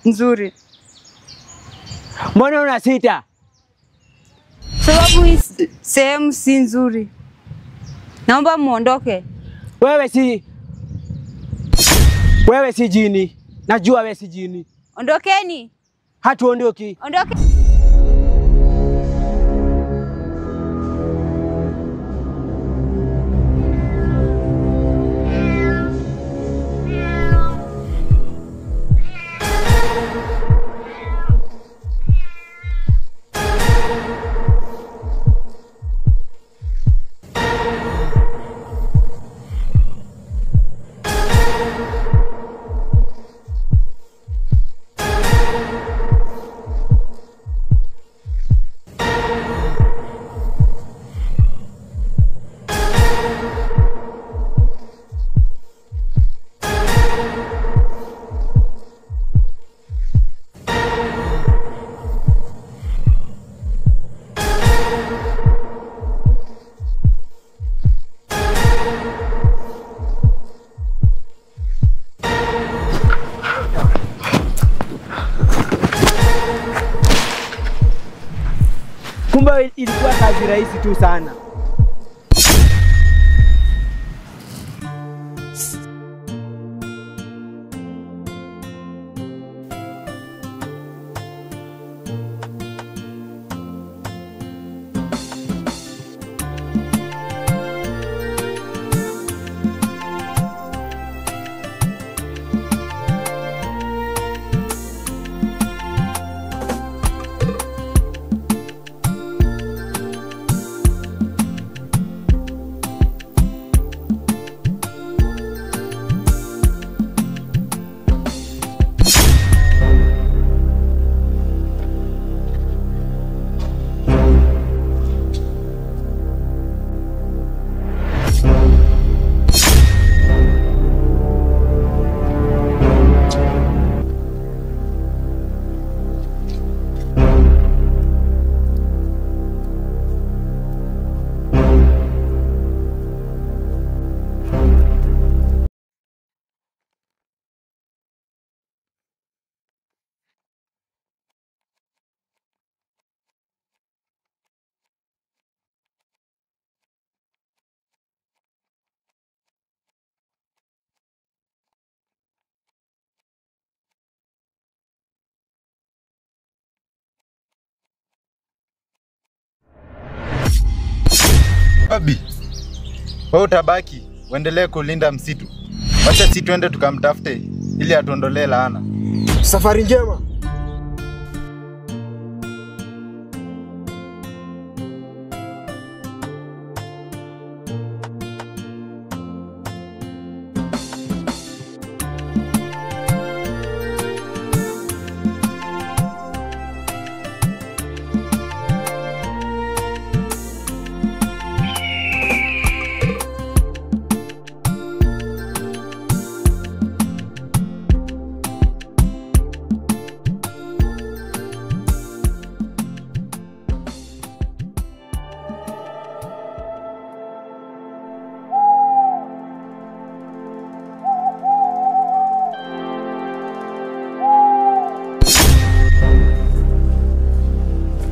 S3: nzuri.
S9: Mbona una sita?
S3: Sababu hii sehemu si nzuri. Naomba muondoke.
S9: Wewe si jini. Najua wewe si jini.
S3: Ondokeni.
S9: Hatuondoki.
S3: Ondoke.
S9: Kumbe ilikuwa kazi rahisi tu sana.
S11: Abi, wewe utabaki uendelee kulinda msitu. Wacha sisi tuende tukamtafute ili atuondolee laana.
S6: Safari njema.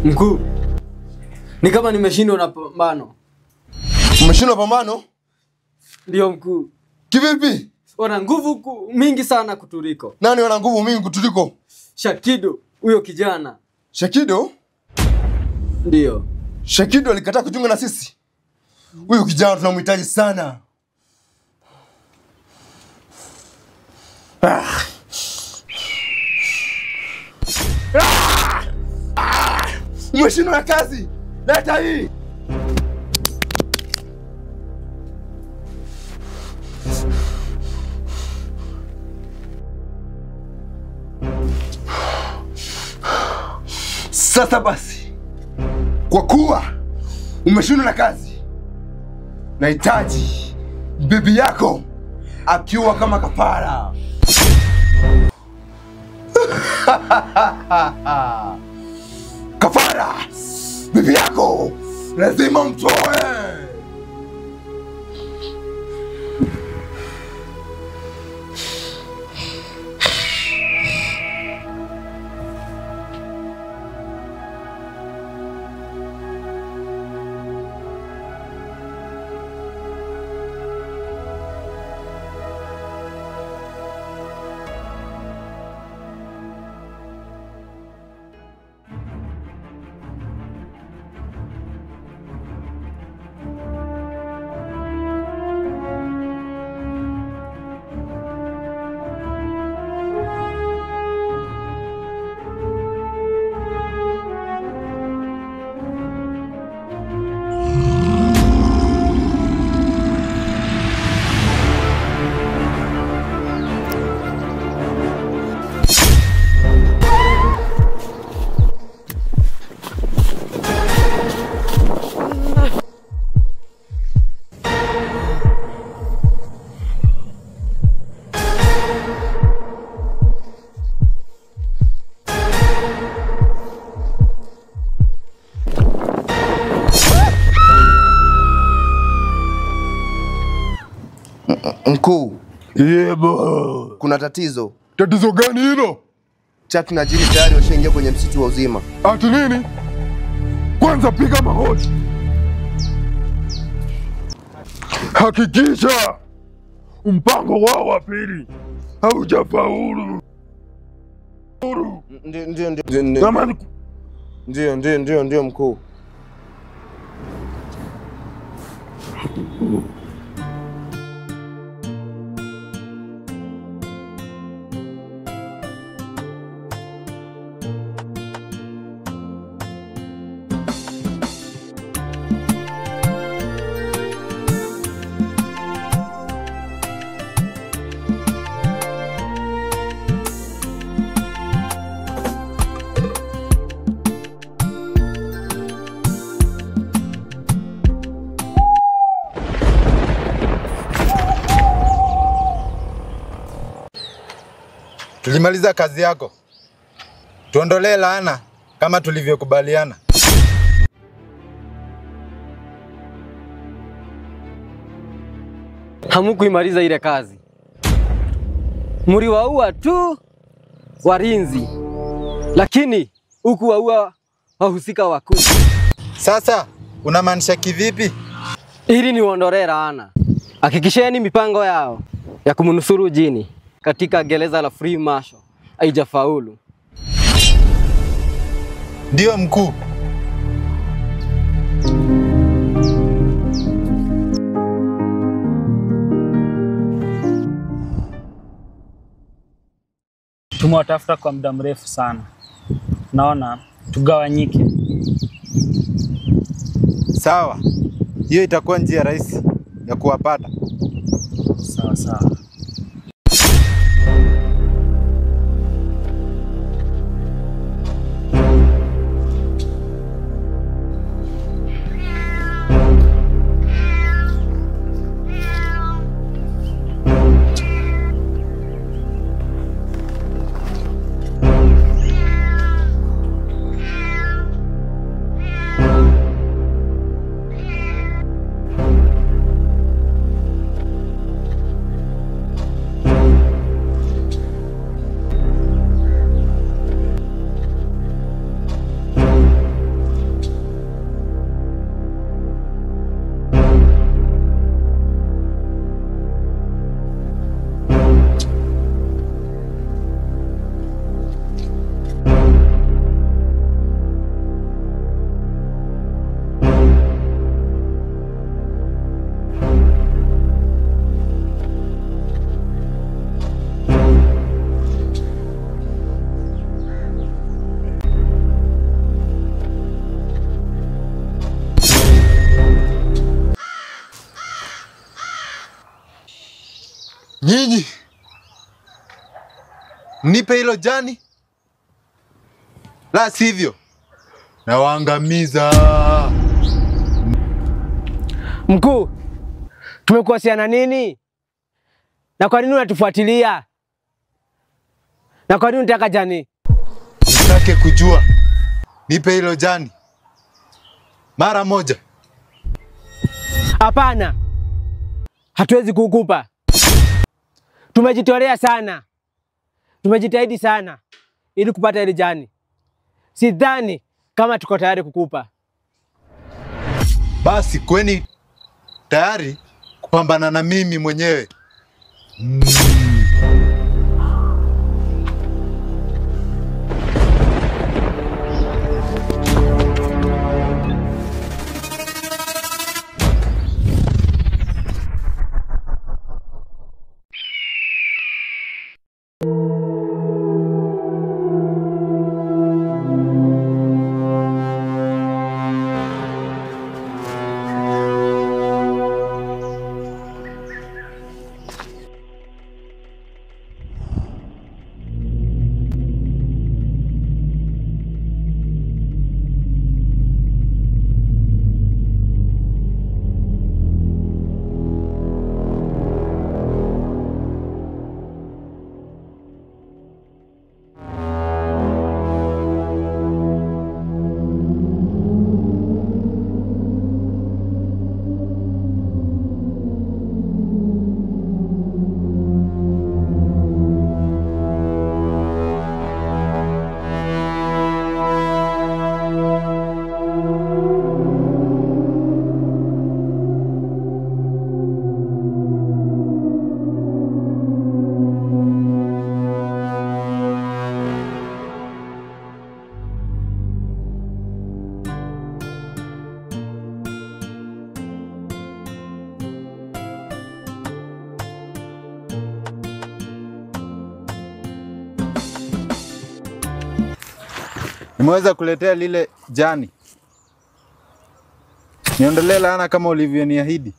S5: Mkuu, ni kama nimeshindwa na pambano.
S6: Umeshindwa pambano?
S5: Ndio mkuu.
S6: Kivipi?
S5: Wana nguvu mingi sana kutuliko.
S6: Nani wana nguvu mingi kutuliko?
S5: Shakido, huyo kijana.
S6: Shakido?
S5: Ndio.
S6: Shakido alikataa kujiunga na sisi. Huyo kijana tunamhitaji sana. Umeshindwa na kazi. Leta hii. Sasa basi, kwa kuwa umeshindwa na kazi, nahitaji bibi yako akiwa kama kafara. Kafara bibi yako.
S8: Lazima mtoe.
S6: Mkuu.
S8: Yebo.
S6: Kuna tatizo.
S8: Tatizo gani hilo?
S6: Chaki na Jini tayari washaingia kwenye msitu wa uzima.
S8: Ati nini? Kwanza piga magoti. Hakikisha mpango wao wa pili haujafaulu.
S6: Ndio ndio ndio ndio mkuu.
S11: Tulimaliza kazi yako. Tuondolee laana kama tulivyokubaliana.
S5: Hamukuimaliza ile kazi. Mliwaua tu walinzi, lakini hukuwaua wahusika wakuu.
S11: Sasa unamaanisha kivipi?
S5: Ili niwaondolee laana, hakikisheni mipango yao ya kumnusuru Jini katika gereza la Free Marshal haijafaulu.
S11: Ndio mkuu.
S12: Tumewatafuta kwa muda mrefu sana. Naona tugawanyike.
S11: Sawa. Hiyo itakuwa njia rahisi ya kuwapata.
S12: Sawa sawa.
S11: Nyinyi mnipe hilo jani, la sivyo nawaangamiza.
S9: Mkuu, tumekukosea nini? Na kwa nini unatufuatilia? Na kwa nini unataka jani?
S11: Nitake kujua. Nipe hilo jani mara moja.
S9: Hapana, hatuwezi kukupa. Tumejitolea sana, tumejitahidi sana ili kupata ile jani. Sidhani kama tuko tayari kukupa.
S11: Basi kweni tayari kupambana na mimi mwenyewe. Nimeweza kuletea lile jani. Niondolee laana kama ulivyoniahidi.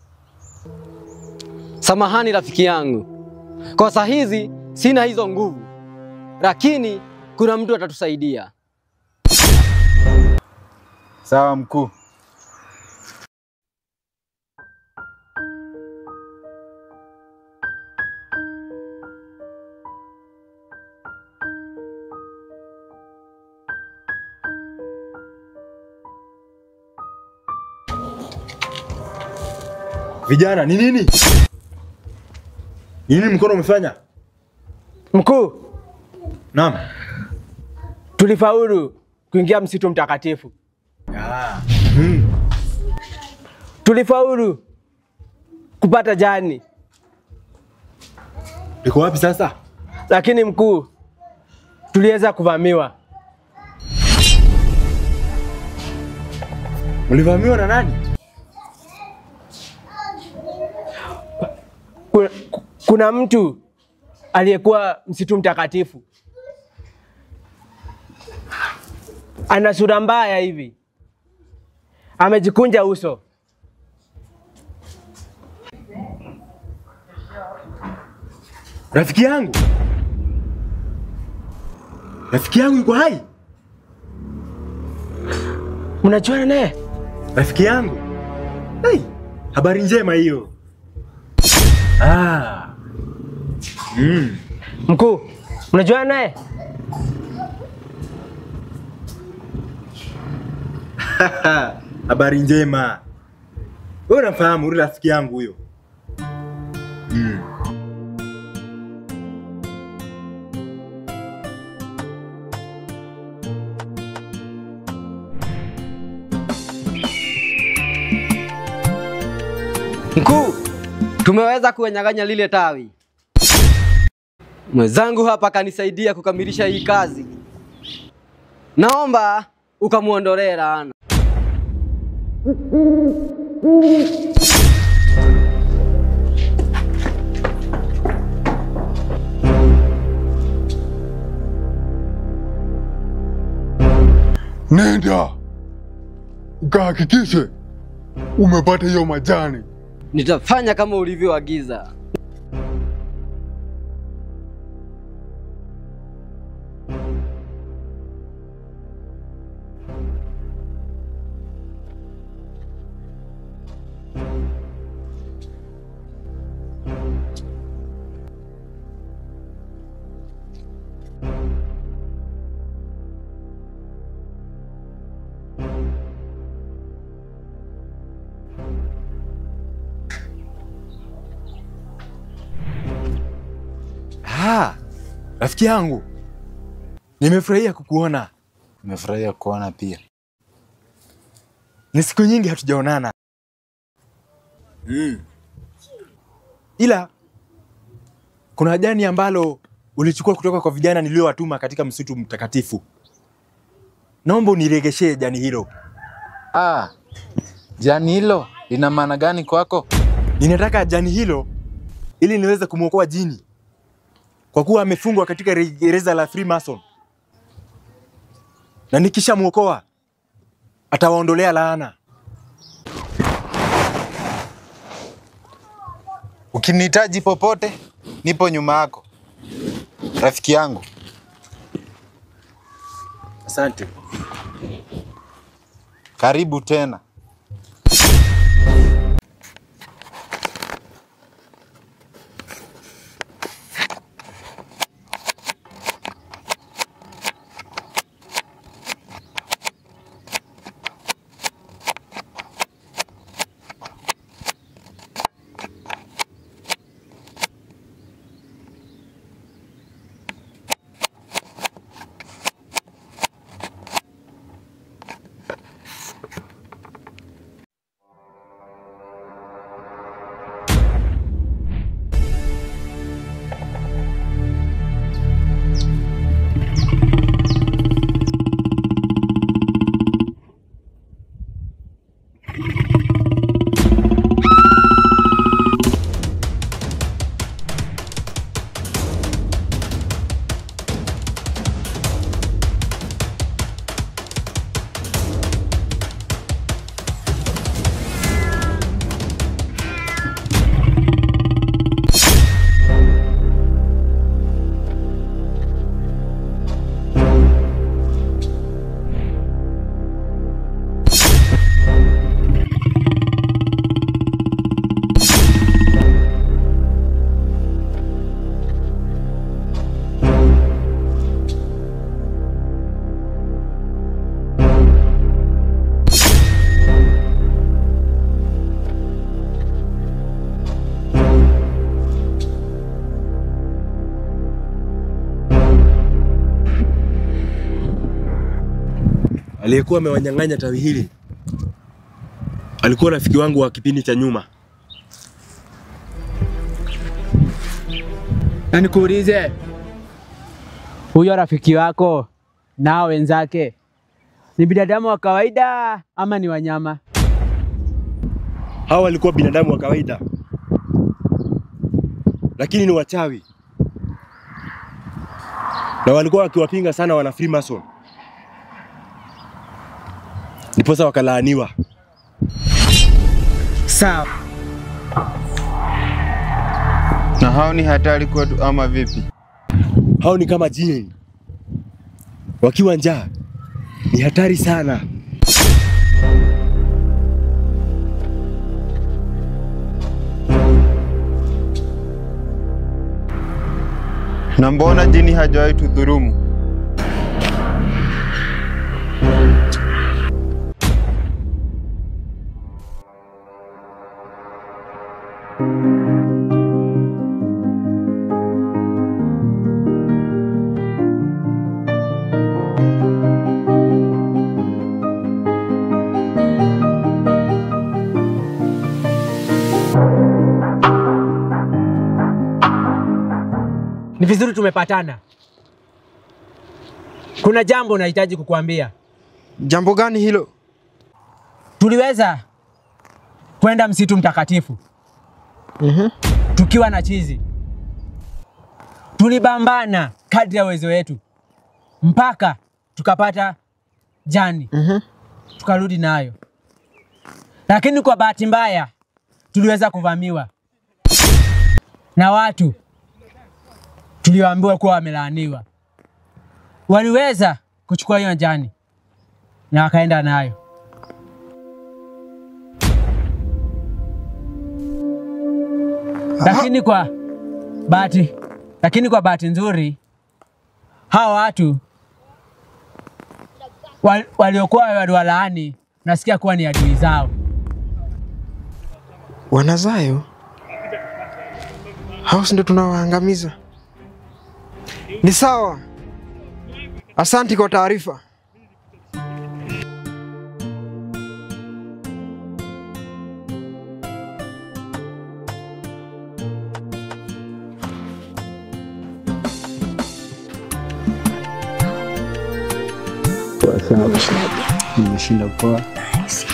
S5: Samahani rafiki yangu, kwa saa hizi sina hizo nguvu, lakini kuna mtu atatusaidia.
S11: Sawa mkuu.
S10: Vijana, ni nini? Ni nini mkono umefanya?
S9: Mkuu.
S10: Naam.
S9: Tulifaulu kuingia msitu mtakatifu. Tulifaulu kupata jani.
S10: Liko wapi sasa?
S9: Lakini mkuu, tuliweza kuvamiwa.
S10: Mlivamiwa na nani?
S9: Kuna mtu aliyekuwa msitu mtakatifu. Ana sura mbaya hivi. Amejikunja uso.
S10: Rafiki yangu. Rafiki yangu yuko hai.
S9: Mnajuana naye?
S10: Rafiki yangu. Hey, habari njema hiyo. Ah.
S9: Mkuu, mnajuana naye?
S10: Habari njema. Wewe unamfahamu yule rafiki yangu huyo?
S5: Mkuu, tumeweza kuwanyang'anya lile tawi. Mwenzangu hapa kanisaidia kukamilisha hii kazi. Naomba ukamuondolee laana.
S8: Nenda ukahakikishe umepata hiyo majani.
S5: Nitafanya kama ulivyoagiza.
S10: Ah, rafiki yangu. Nimefurahia kukuona.
S11: Nimefurahia kukuona pia.
S10: Ni siku nyingi hatujaonana. Ila kuna jani ambalo ulichukua kutoka kwa vijana niliowatuma katika msitu mtakatifu. Naomba uniregeshee jani hilo.
S11: Ah, jani hilo lina maana gani kwako?
S10: Ninataka jani hilo ili niweze kumuokoa jini, kwa kuwa amefungwa katika gereza la Freemason. Na nikishamuokoa atawaondolea laana.
S11: Ukinihitaji popote, nipo nyuma yako, rafiki yangu.
S10: Asante.
S11: Karibu tena.
S10: Aliyekuwa amewanyang'anya tawi hili alikuwa rafiki wangu wa kipindi cha nyuma.
S9: Na nikuulize, huyo rafiki wako na wenzake ni binadamu wa kawaida ama ni wanyama?
S10: Hawa walikuwa binadamu wa kawaida, lakini ni wachawi, na walikuwa wakiwapinga sana wana Freemason, ndiposa wakalaaniwa.
S9: Sawa.
S2: Na hao ni hatari kwetu ama vipi?
S10: Hao ni kama jini, wakiwa njaa ni hatari sana.
S2: Na mbona jini hajawahi tudhurumu?
S9: Ni vizuri tumepatana. Kuna jambo nahitaji kukuambia.
S4: Jambo gani hilo?
S9: Tuliweza kwenda msitu mtakatifu. Tukiwa na chizi. Tulibambana kadri ya uwezo wetu mpaka tukapata jani. Tukarudi nayo. Lakini kwa bahati mbaya tuliweza kuvamiwa na watu tulioambiwa kuwa wamelaaniwa. Waliweza kuchukua hiyo jani na wakaenda nayo. Lakini kwa bahati nzuri hawa watu waliokuwa waliwalaani nasikia kuwa ni adui zao.
S4: Wanazayo? Hao si ndio tunawaangamiza? Ni sawa. Asante kwa taarifa.
S5: Nimeshinda poa.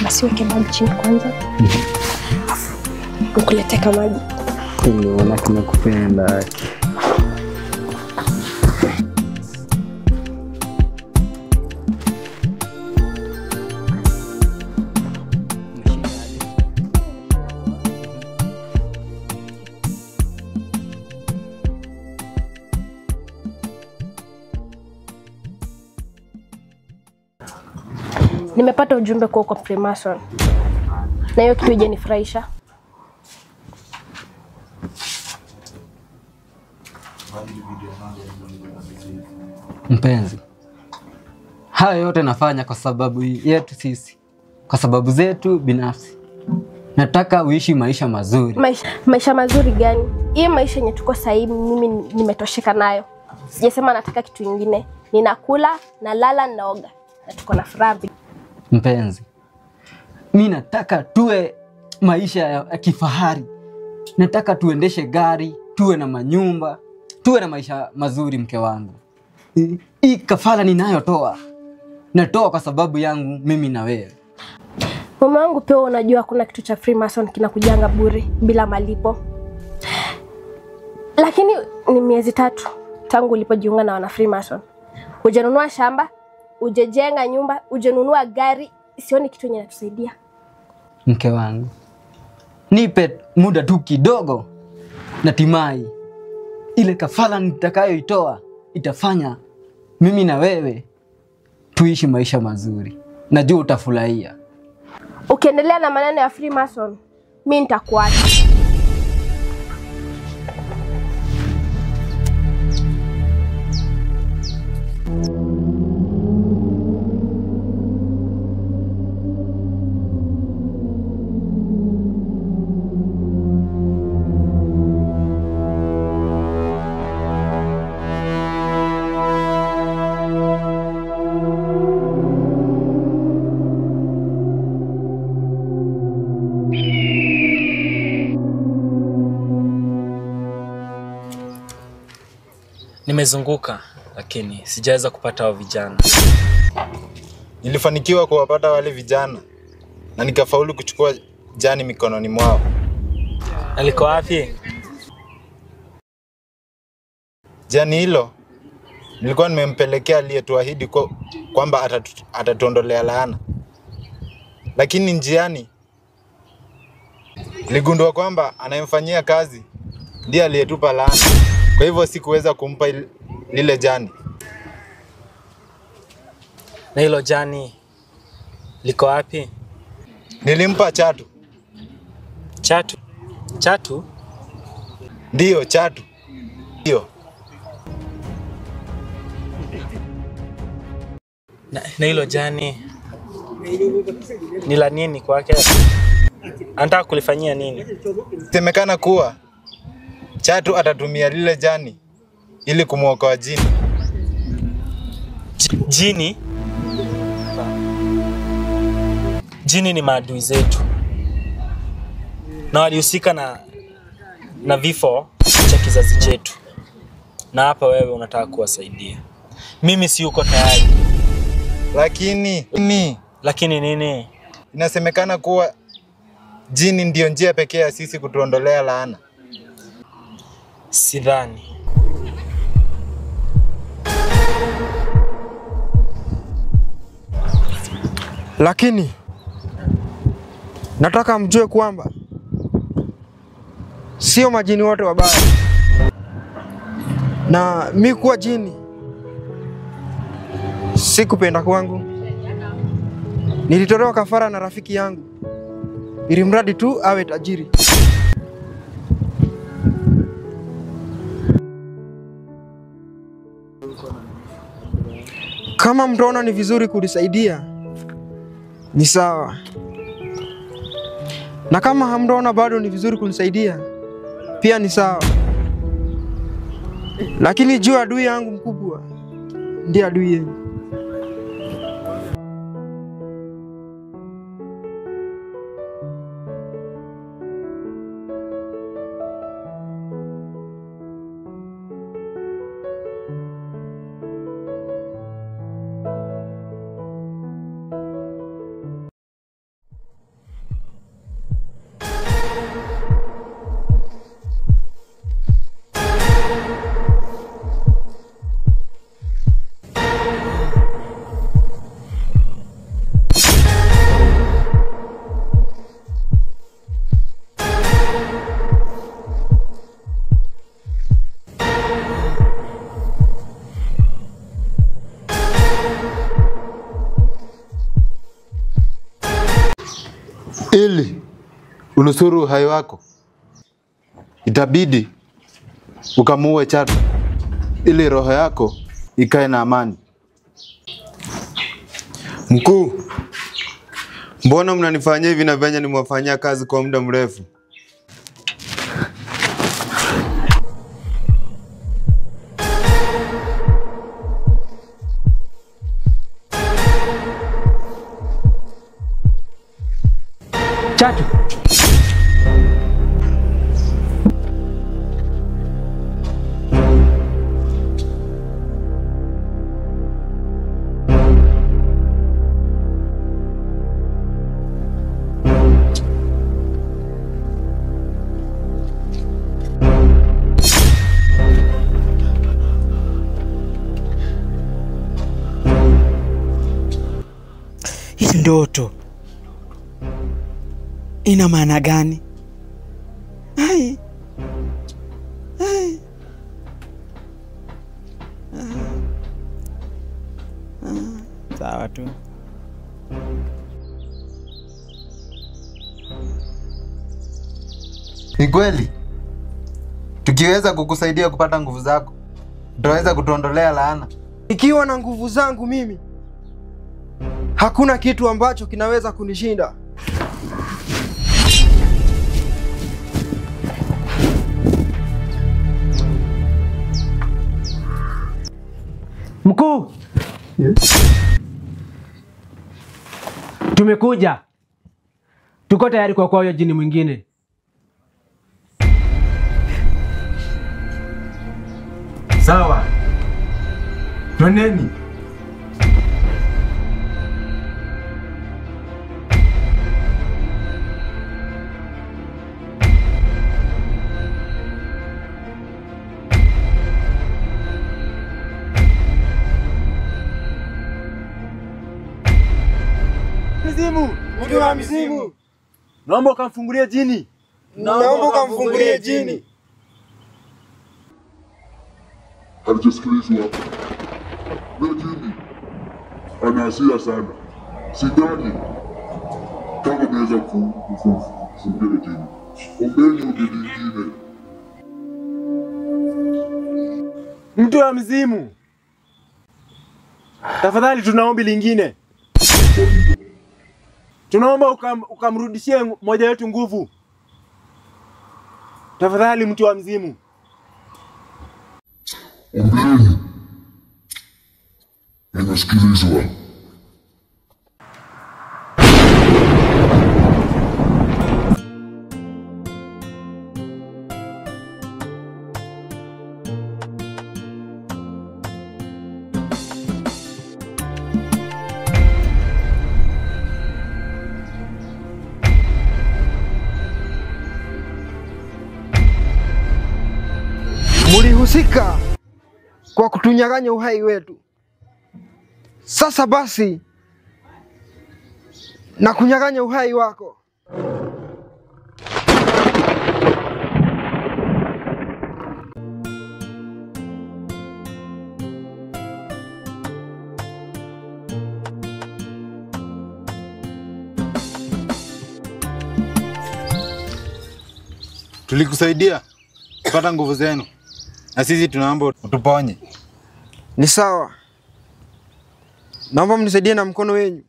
S13: Basi weke bag chini kwanza. Afu nikuletee kamaji.
S5: Unaona kinakupenda.
S13: Nimepata ujumbe kwa uko Freemason. Na hiyo kitu haijanifurahisha.
S5: Mpenzi, hayo yote nafanya kwa sababu yetu sisi, kwa sababu zetu binafsi. Nataka uishi maisha mazuri.
S13: Maisha mazuri gani? Hii maisha yenye tuko sasa hivi mimi nimetosheka nayo. Sijasema nataka kitu kingine. Ninakula, nalala, naoga. Na tuko na furaha.
S5: Mpenzi, mimi nataka tuwe maisha ya kifahari. Nataka tuendeshe gari, tuwe na manyumba, tuwe na maisha mazuri mke wangu. Hii kafara ninayotoa, natoa kwa sababu yangu mimi na wewe.
S13: Mume wangu pia unajua kuna kitu cha Freemason kinakujanga bure bila malipo. Lakini ni miezi 3 tangu ulipojiunga na wana Freemason. Hujanunua shamba, hujajenga nyumba, hujanunua gari, sioni kitu yenye inatusaidia.
S5: Mke wangu, nipe muda tu kidogo na timai ile kafara nitakayoitoa itafanya mimi na wewe tuishi maisha mazuri. Najua utafurahia.
S13: Ukiendelea na maneno ya Freemason, mimi nitakuacha.
S12: Nimezunguka lakini sijaweza kupata hao vijana.
S11: Nilifanikiwa kuwapata wale vijana na nikafaulu kuchukua jani mikononi mwao.
S12: Aliko wapi?
S11: Jani hilo nilikuwa nimempelekea aliyetuahidi kwamba atatuondolea laana. Lakini njiani niligundua kwamba anayemfanyia kazi ndiye aliyetupa laana. Kwa hivyo sikuweza kumpa lile jani.
S12: Na hilo jani liko wapi?
S11: Nilimpa Chatu.
S12: Chatu? Chatu?
S11: Ndiyo, Chatu. Ndiyo.
S12: Na hilo jani ni la nini kwake? Anataka kulifanyia nini?
S11: Semekana kuwa Chatu atatumia lile jani ili kumuokoa jini.
S12: Jini? Jini ni maadui zetu. Na walihusika na vifo cha kizazi chetu. Na hapa wewe unataka kuwasaidia. Mimi si yuko tayari. Lakini nini?
S11: Inasemekana kuwa jini ndio njia pekee ya sisi kutuondolea laana.
S12: Sidhani.
S4: Lakini nataka mjue kwamba sio majini wote wabaya. Na mi kuwa jini sikupenda kwangu. Nilitolewa kafara na rafiki yangu ili mradi tu awe tajiri. Kama mtaona ni vizuri kunisaidia ni sawa, na kama hamtaona bado ni vizuri kunisaidia pia ni sawa. Lakini jua adui yangu mkubwa ndiye adui yenu.
S11: Ili unusuru uhai wako, itabidi ukamuue Chatu ili roho yako ikae na amani.
S2: Mkuu, mbona mnanifanyia hivi na venye nimewafanyia kazi kwa muda mrefu?
S9: Chatu.
S1: Hii ndoto ina maana gani? Ai. Ai. Sawa tu.
S11: Ni kweli tukiweza kukusaidia kupata nguvu zako, tutaweza kutuondolea laana.
S4: Ikiwa na nguvu zangu mimi, hakuna kitu ambacho kinaweza kunishinda.
S9: Mkuu, yes. Tumekuja, tuko tayari kwa huyo jini mwingine.
S10: Sawa, twendeni. Mzimu,
S4: mtu wa mzimu.
S10: Naomba ukamfungulie jini.
S4: Naomba ukamfungulie jini.
S8: Halijasikilizwa. Yule jini ana hasira sana. Sidhani kama mnaweza kumfungulia jini. Ombeni ombi lingine.
S10: Mtu wa mzimu, tafadhali tuna ombi lingine. Tunaomba ukamrudishie mmoja wetu nguvu. Tafadhali mtu wa mzimu.
S8: Ombeni. Ninasikilizwa.
S4: Mulihusika kwa kutunyang'anya uhai wetu. Sasa basi na kunyang'anya uhai wako.
S11: Tulikusaidia kupata nguvu zenu, na sisi tunaomba utuponye.
S4: Ni sawa. Naomba mnisaidie na mkono wenu.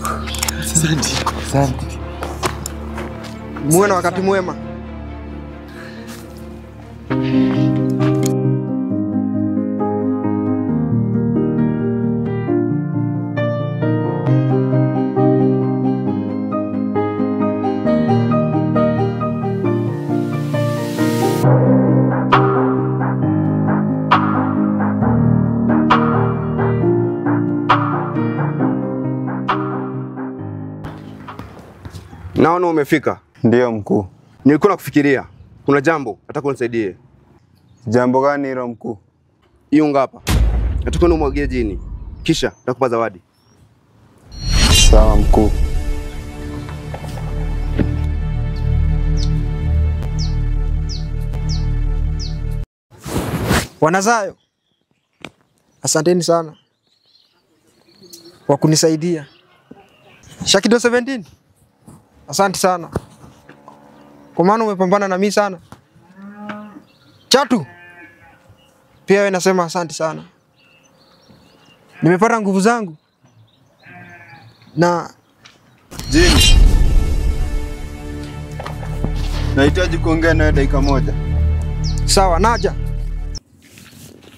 S10: Asante. Asante.
S4: Muwe na wakati mwema.
S14: Naona umefika.
S2: Ndiyo mkuu.
S14: Nilikuwa nakufikiria. Kuna jambo nataka unisaidie.
S2: Jambo gani hilo mkuu?
S14: Hiyo unga hapa. Nataka unimwagie jini. Kisha nitakupa zawadi.
S2: Sawa mkuu.
S4: Wanazayo, asanteni sana kwa kunisaidia. Shakido 17, asante sana kwa maana umepambana na mimi sana. Chatu, pia wewe nasema asante sana. Nimepata nguvu zangu na
S2: Jimmy, nahitaji kuongea nawe dakika moja.
S4: Sawa, naja.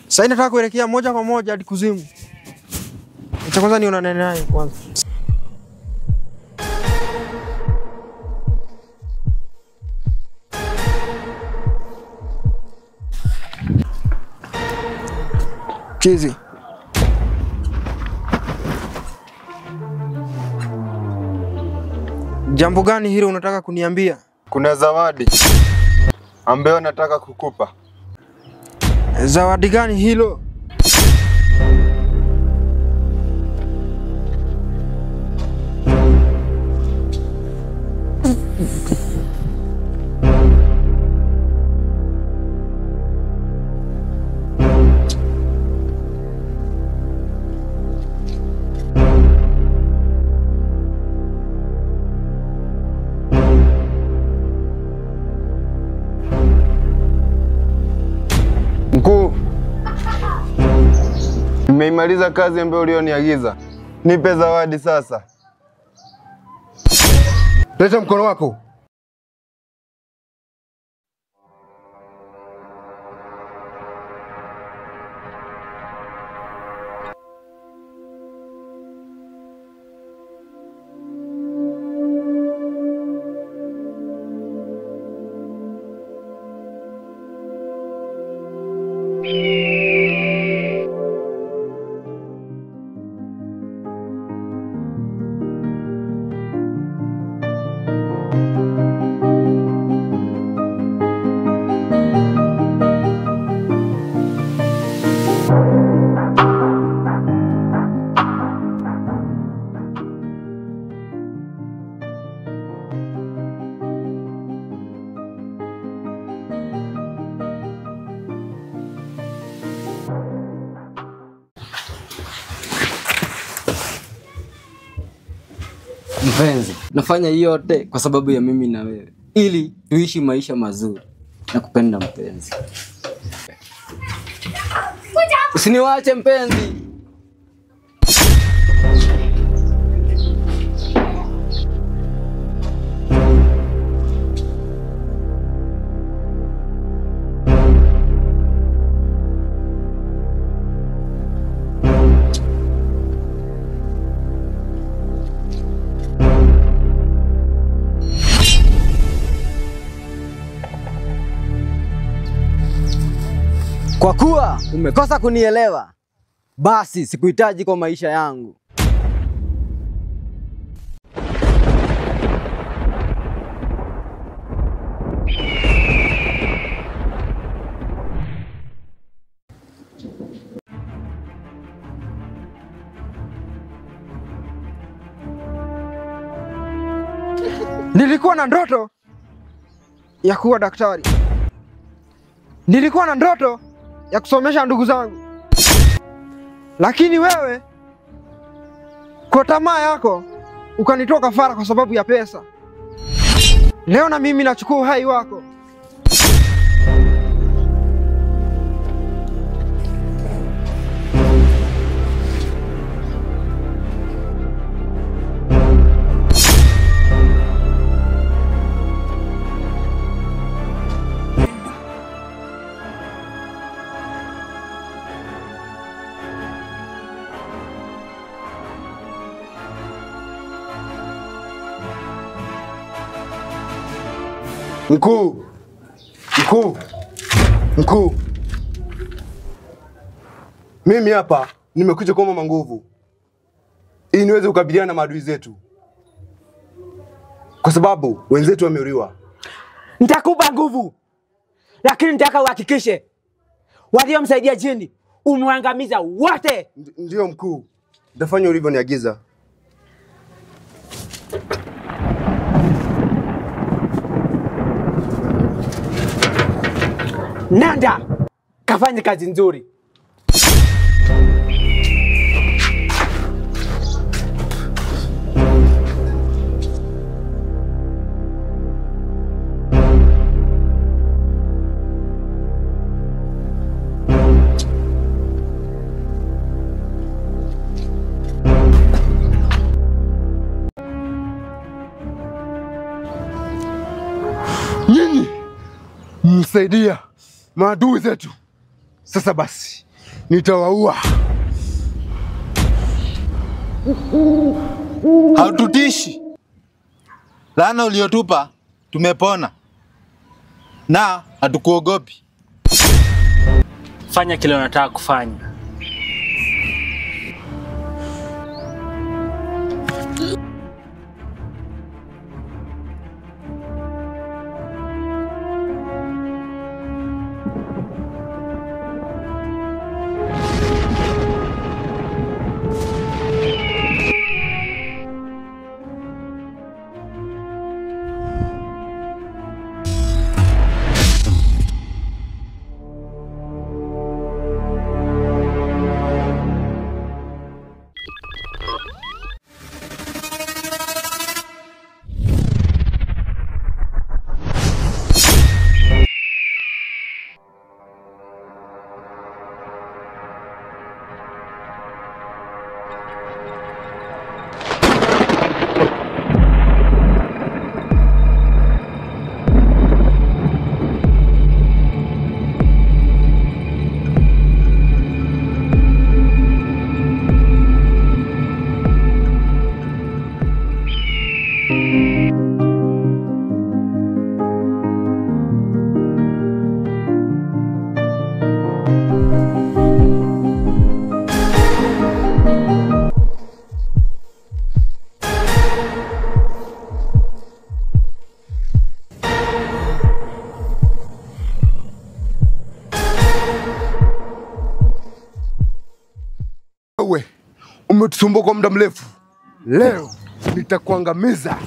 S4: Sasa nataka kuelekea moja kwa moja hadi kuzimu. Acha kwanza nionane naye kwanza. Chizi. Jambo gani hilo unataka kuniambia?
S2: Kuna zawadi ambayo nataka kukupa.
S4: Zawadi gani hilo?
S2: Mkuu, nimeimaliza kazi ambayo ulioniagiza. Nipe zawadi sasa.
S6: Leta mkono wako.
S5: Mpenzi, nafanya hiyo yote kwa sababu ya mimi na wewe, ili tuishi maisha mazuri. Nakupenda mpenzi. Usiniwache mpenzi. Kwa kuwa umekosa kunielewa, basi sikuhitaji kwa maisha yangu.
S4: Nilikuwa na ndoto ya kuwa daktari. Nilikuwa na ndoto ya kusomesha ndugu zangu. Lakini wewe kwa tamaa yako ukanitoa kafara kwa sababu ya pesa. Leo na mimi nachukua uhai wako.
S6: Mkuu, mkuu, mkuu, mimi hapa nimekuja kuomba nguvu ili niweze kukabiliana na maadui zetu, kwa sababu wenzetu wameuliwa.
S9: Nitakupa nguvu, lakini nitaka uhakikishe waliomsaidia jini umwangamiza wote.
S6: Ndio mkuu, nitafanya ulivyoniagiza.
S9: Nanda, kafanye kazi nzuri.
S6: Nyinyi msaidia maadui zetu. Sasa basi nitawaua.
S11: Haututishi. Laana uliotupa tumepona na hatukuogopi.
S12: Fanya kile unataka kufanya.
S6: Umetusumbua kwa muda mrefu. Leo nitakuangamiza.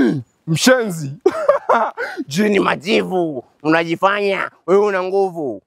S6: Jini mshenzi.
S7: Jini majivu, unajifanya wewe una nguvu.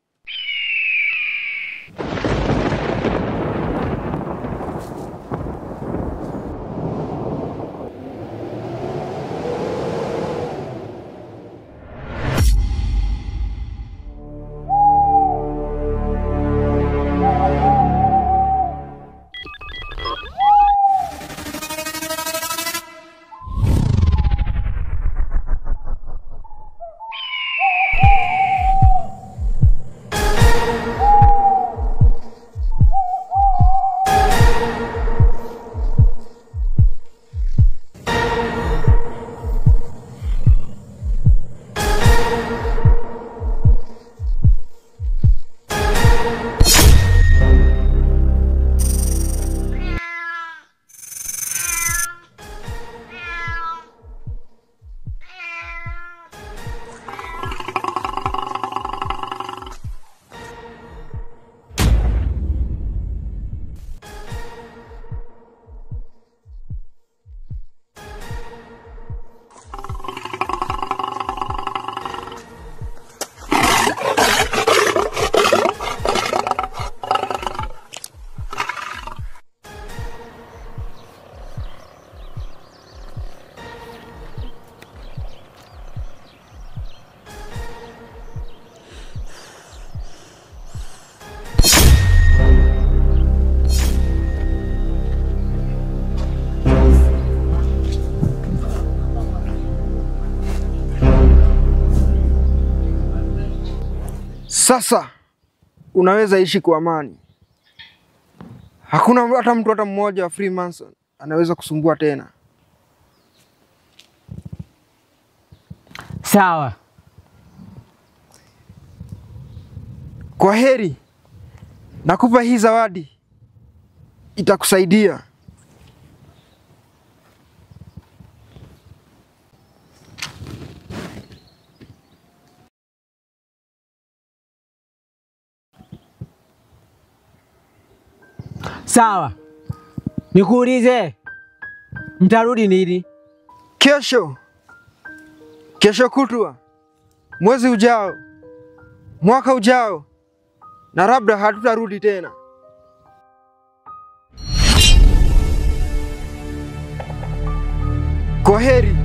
S4: Sasa unaweza ishi kwa amani. Hakuna hata mtu hata mmoja wa Freemason anaweza kusumbua tena.
S9: Sawa.
S4: Kwa heri, nakupa hii zawadi, itakusaidia.
S9: Sawa. Nikuulize, mtarudi nini?
S4: Kesho. Kesho kutwa, mwezi ujao, mwaka ujao, na labda hatutarudi tena. Kwa heri.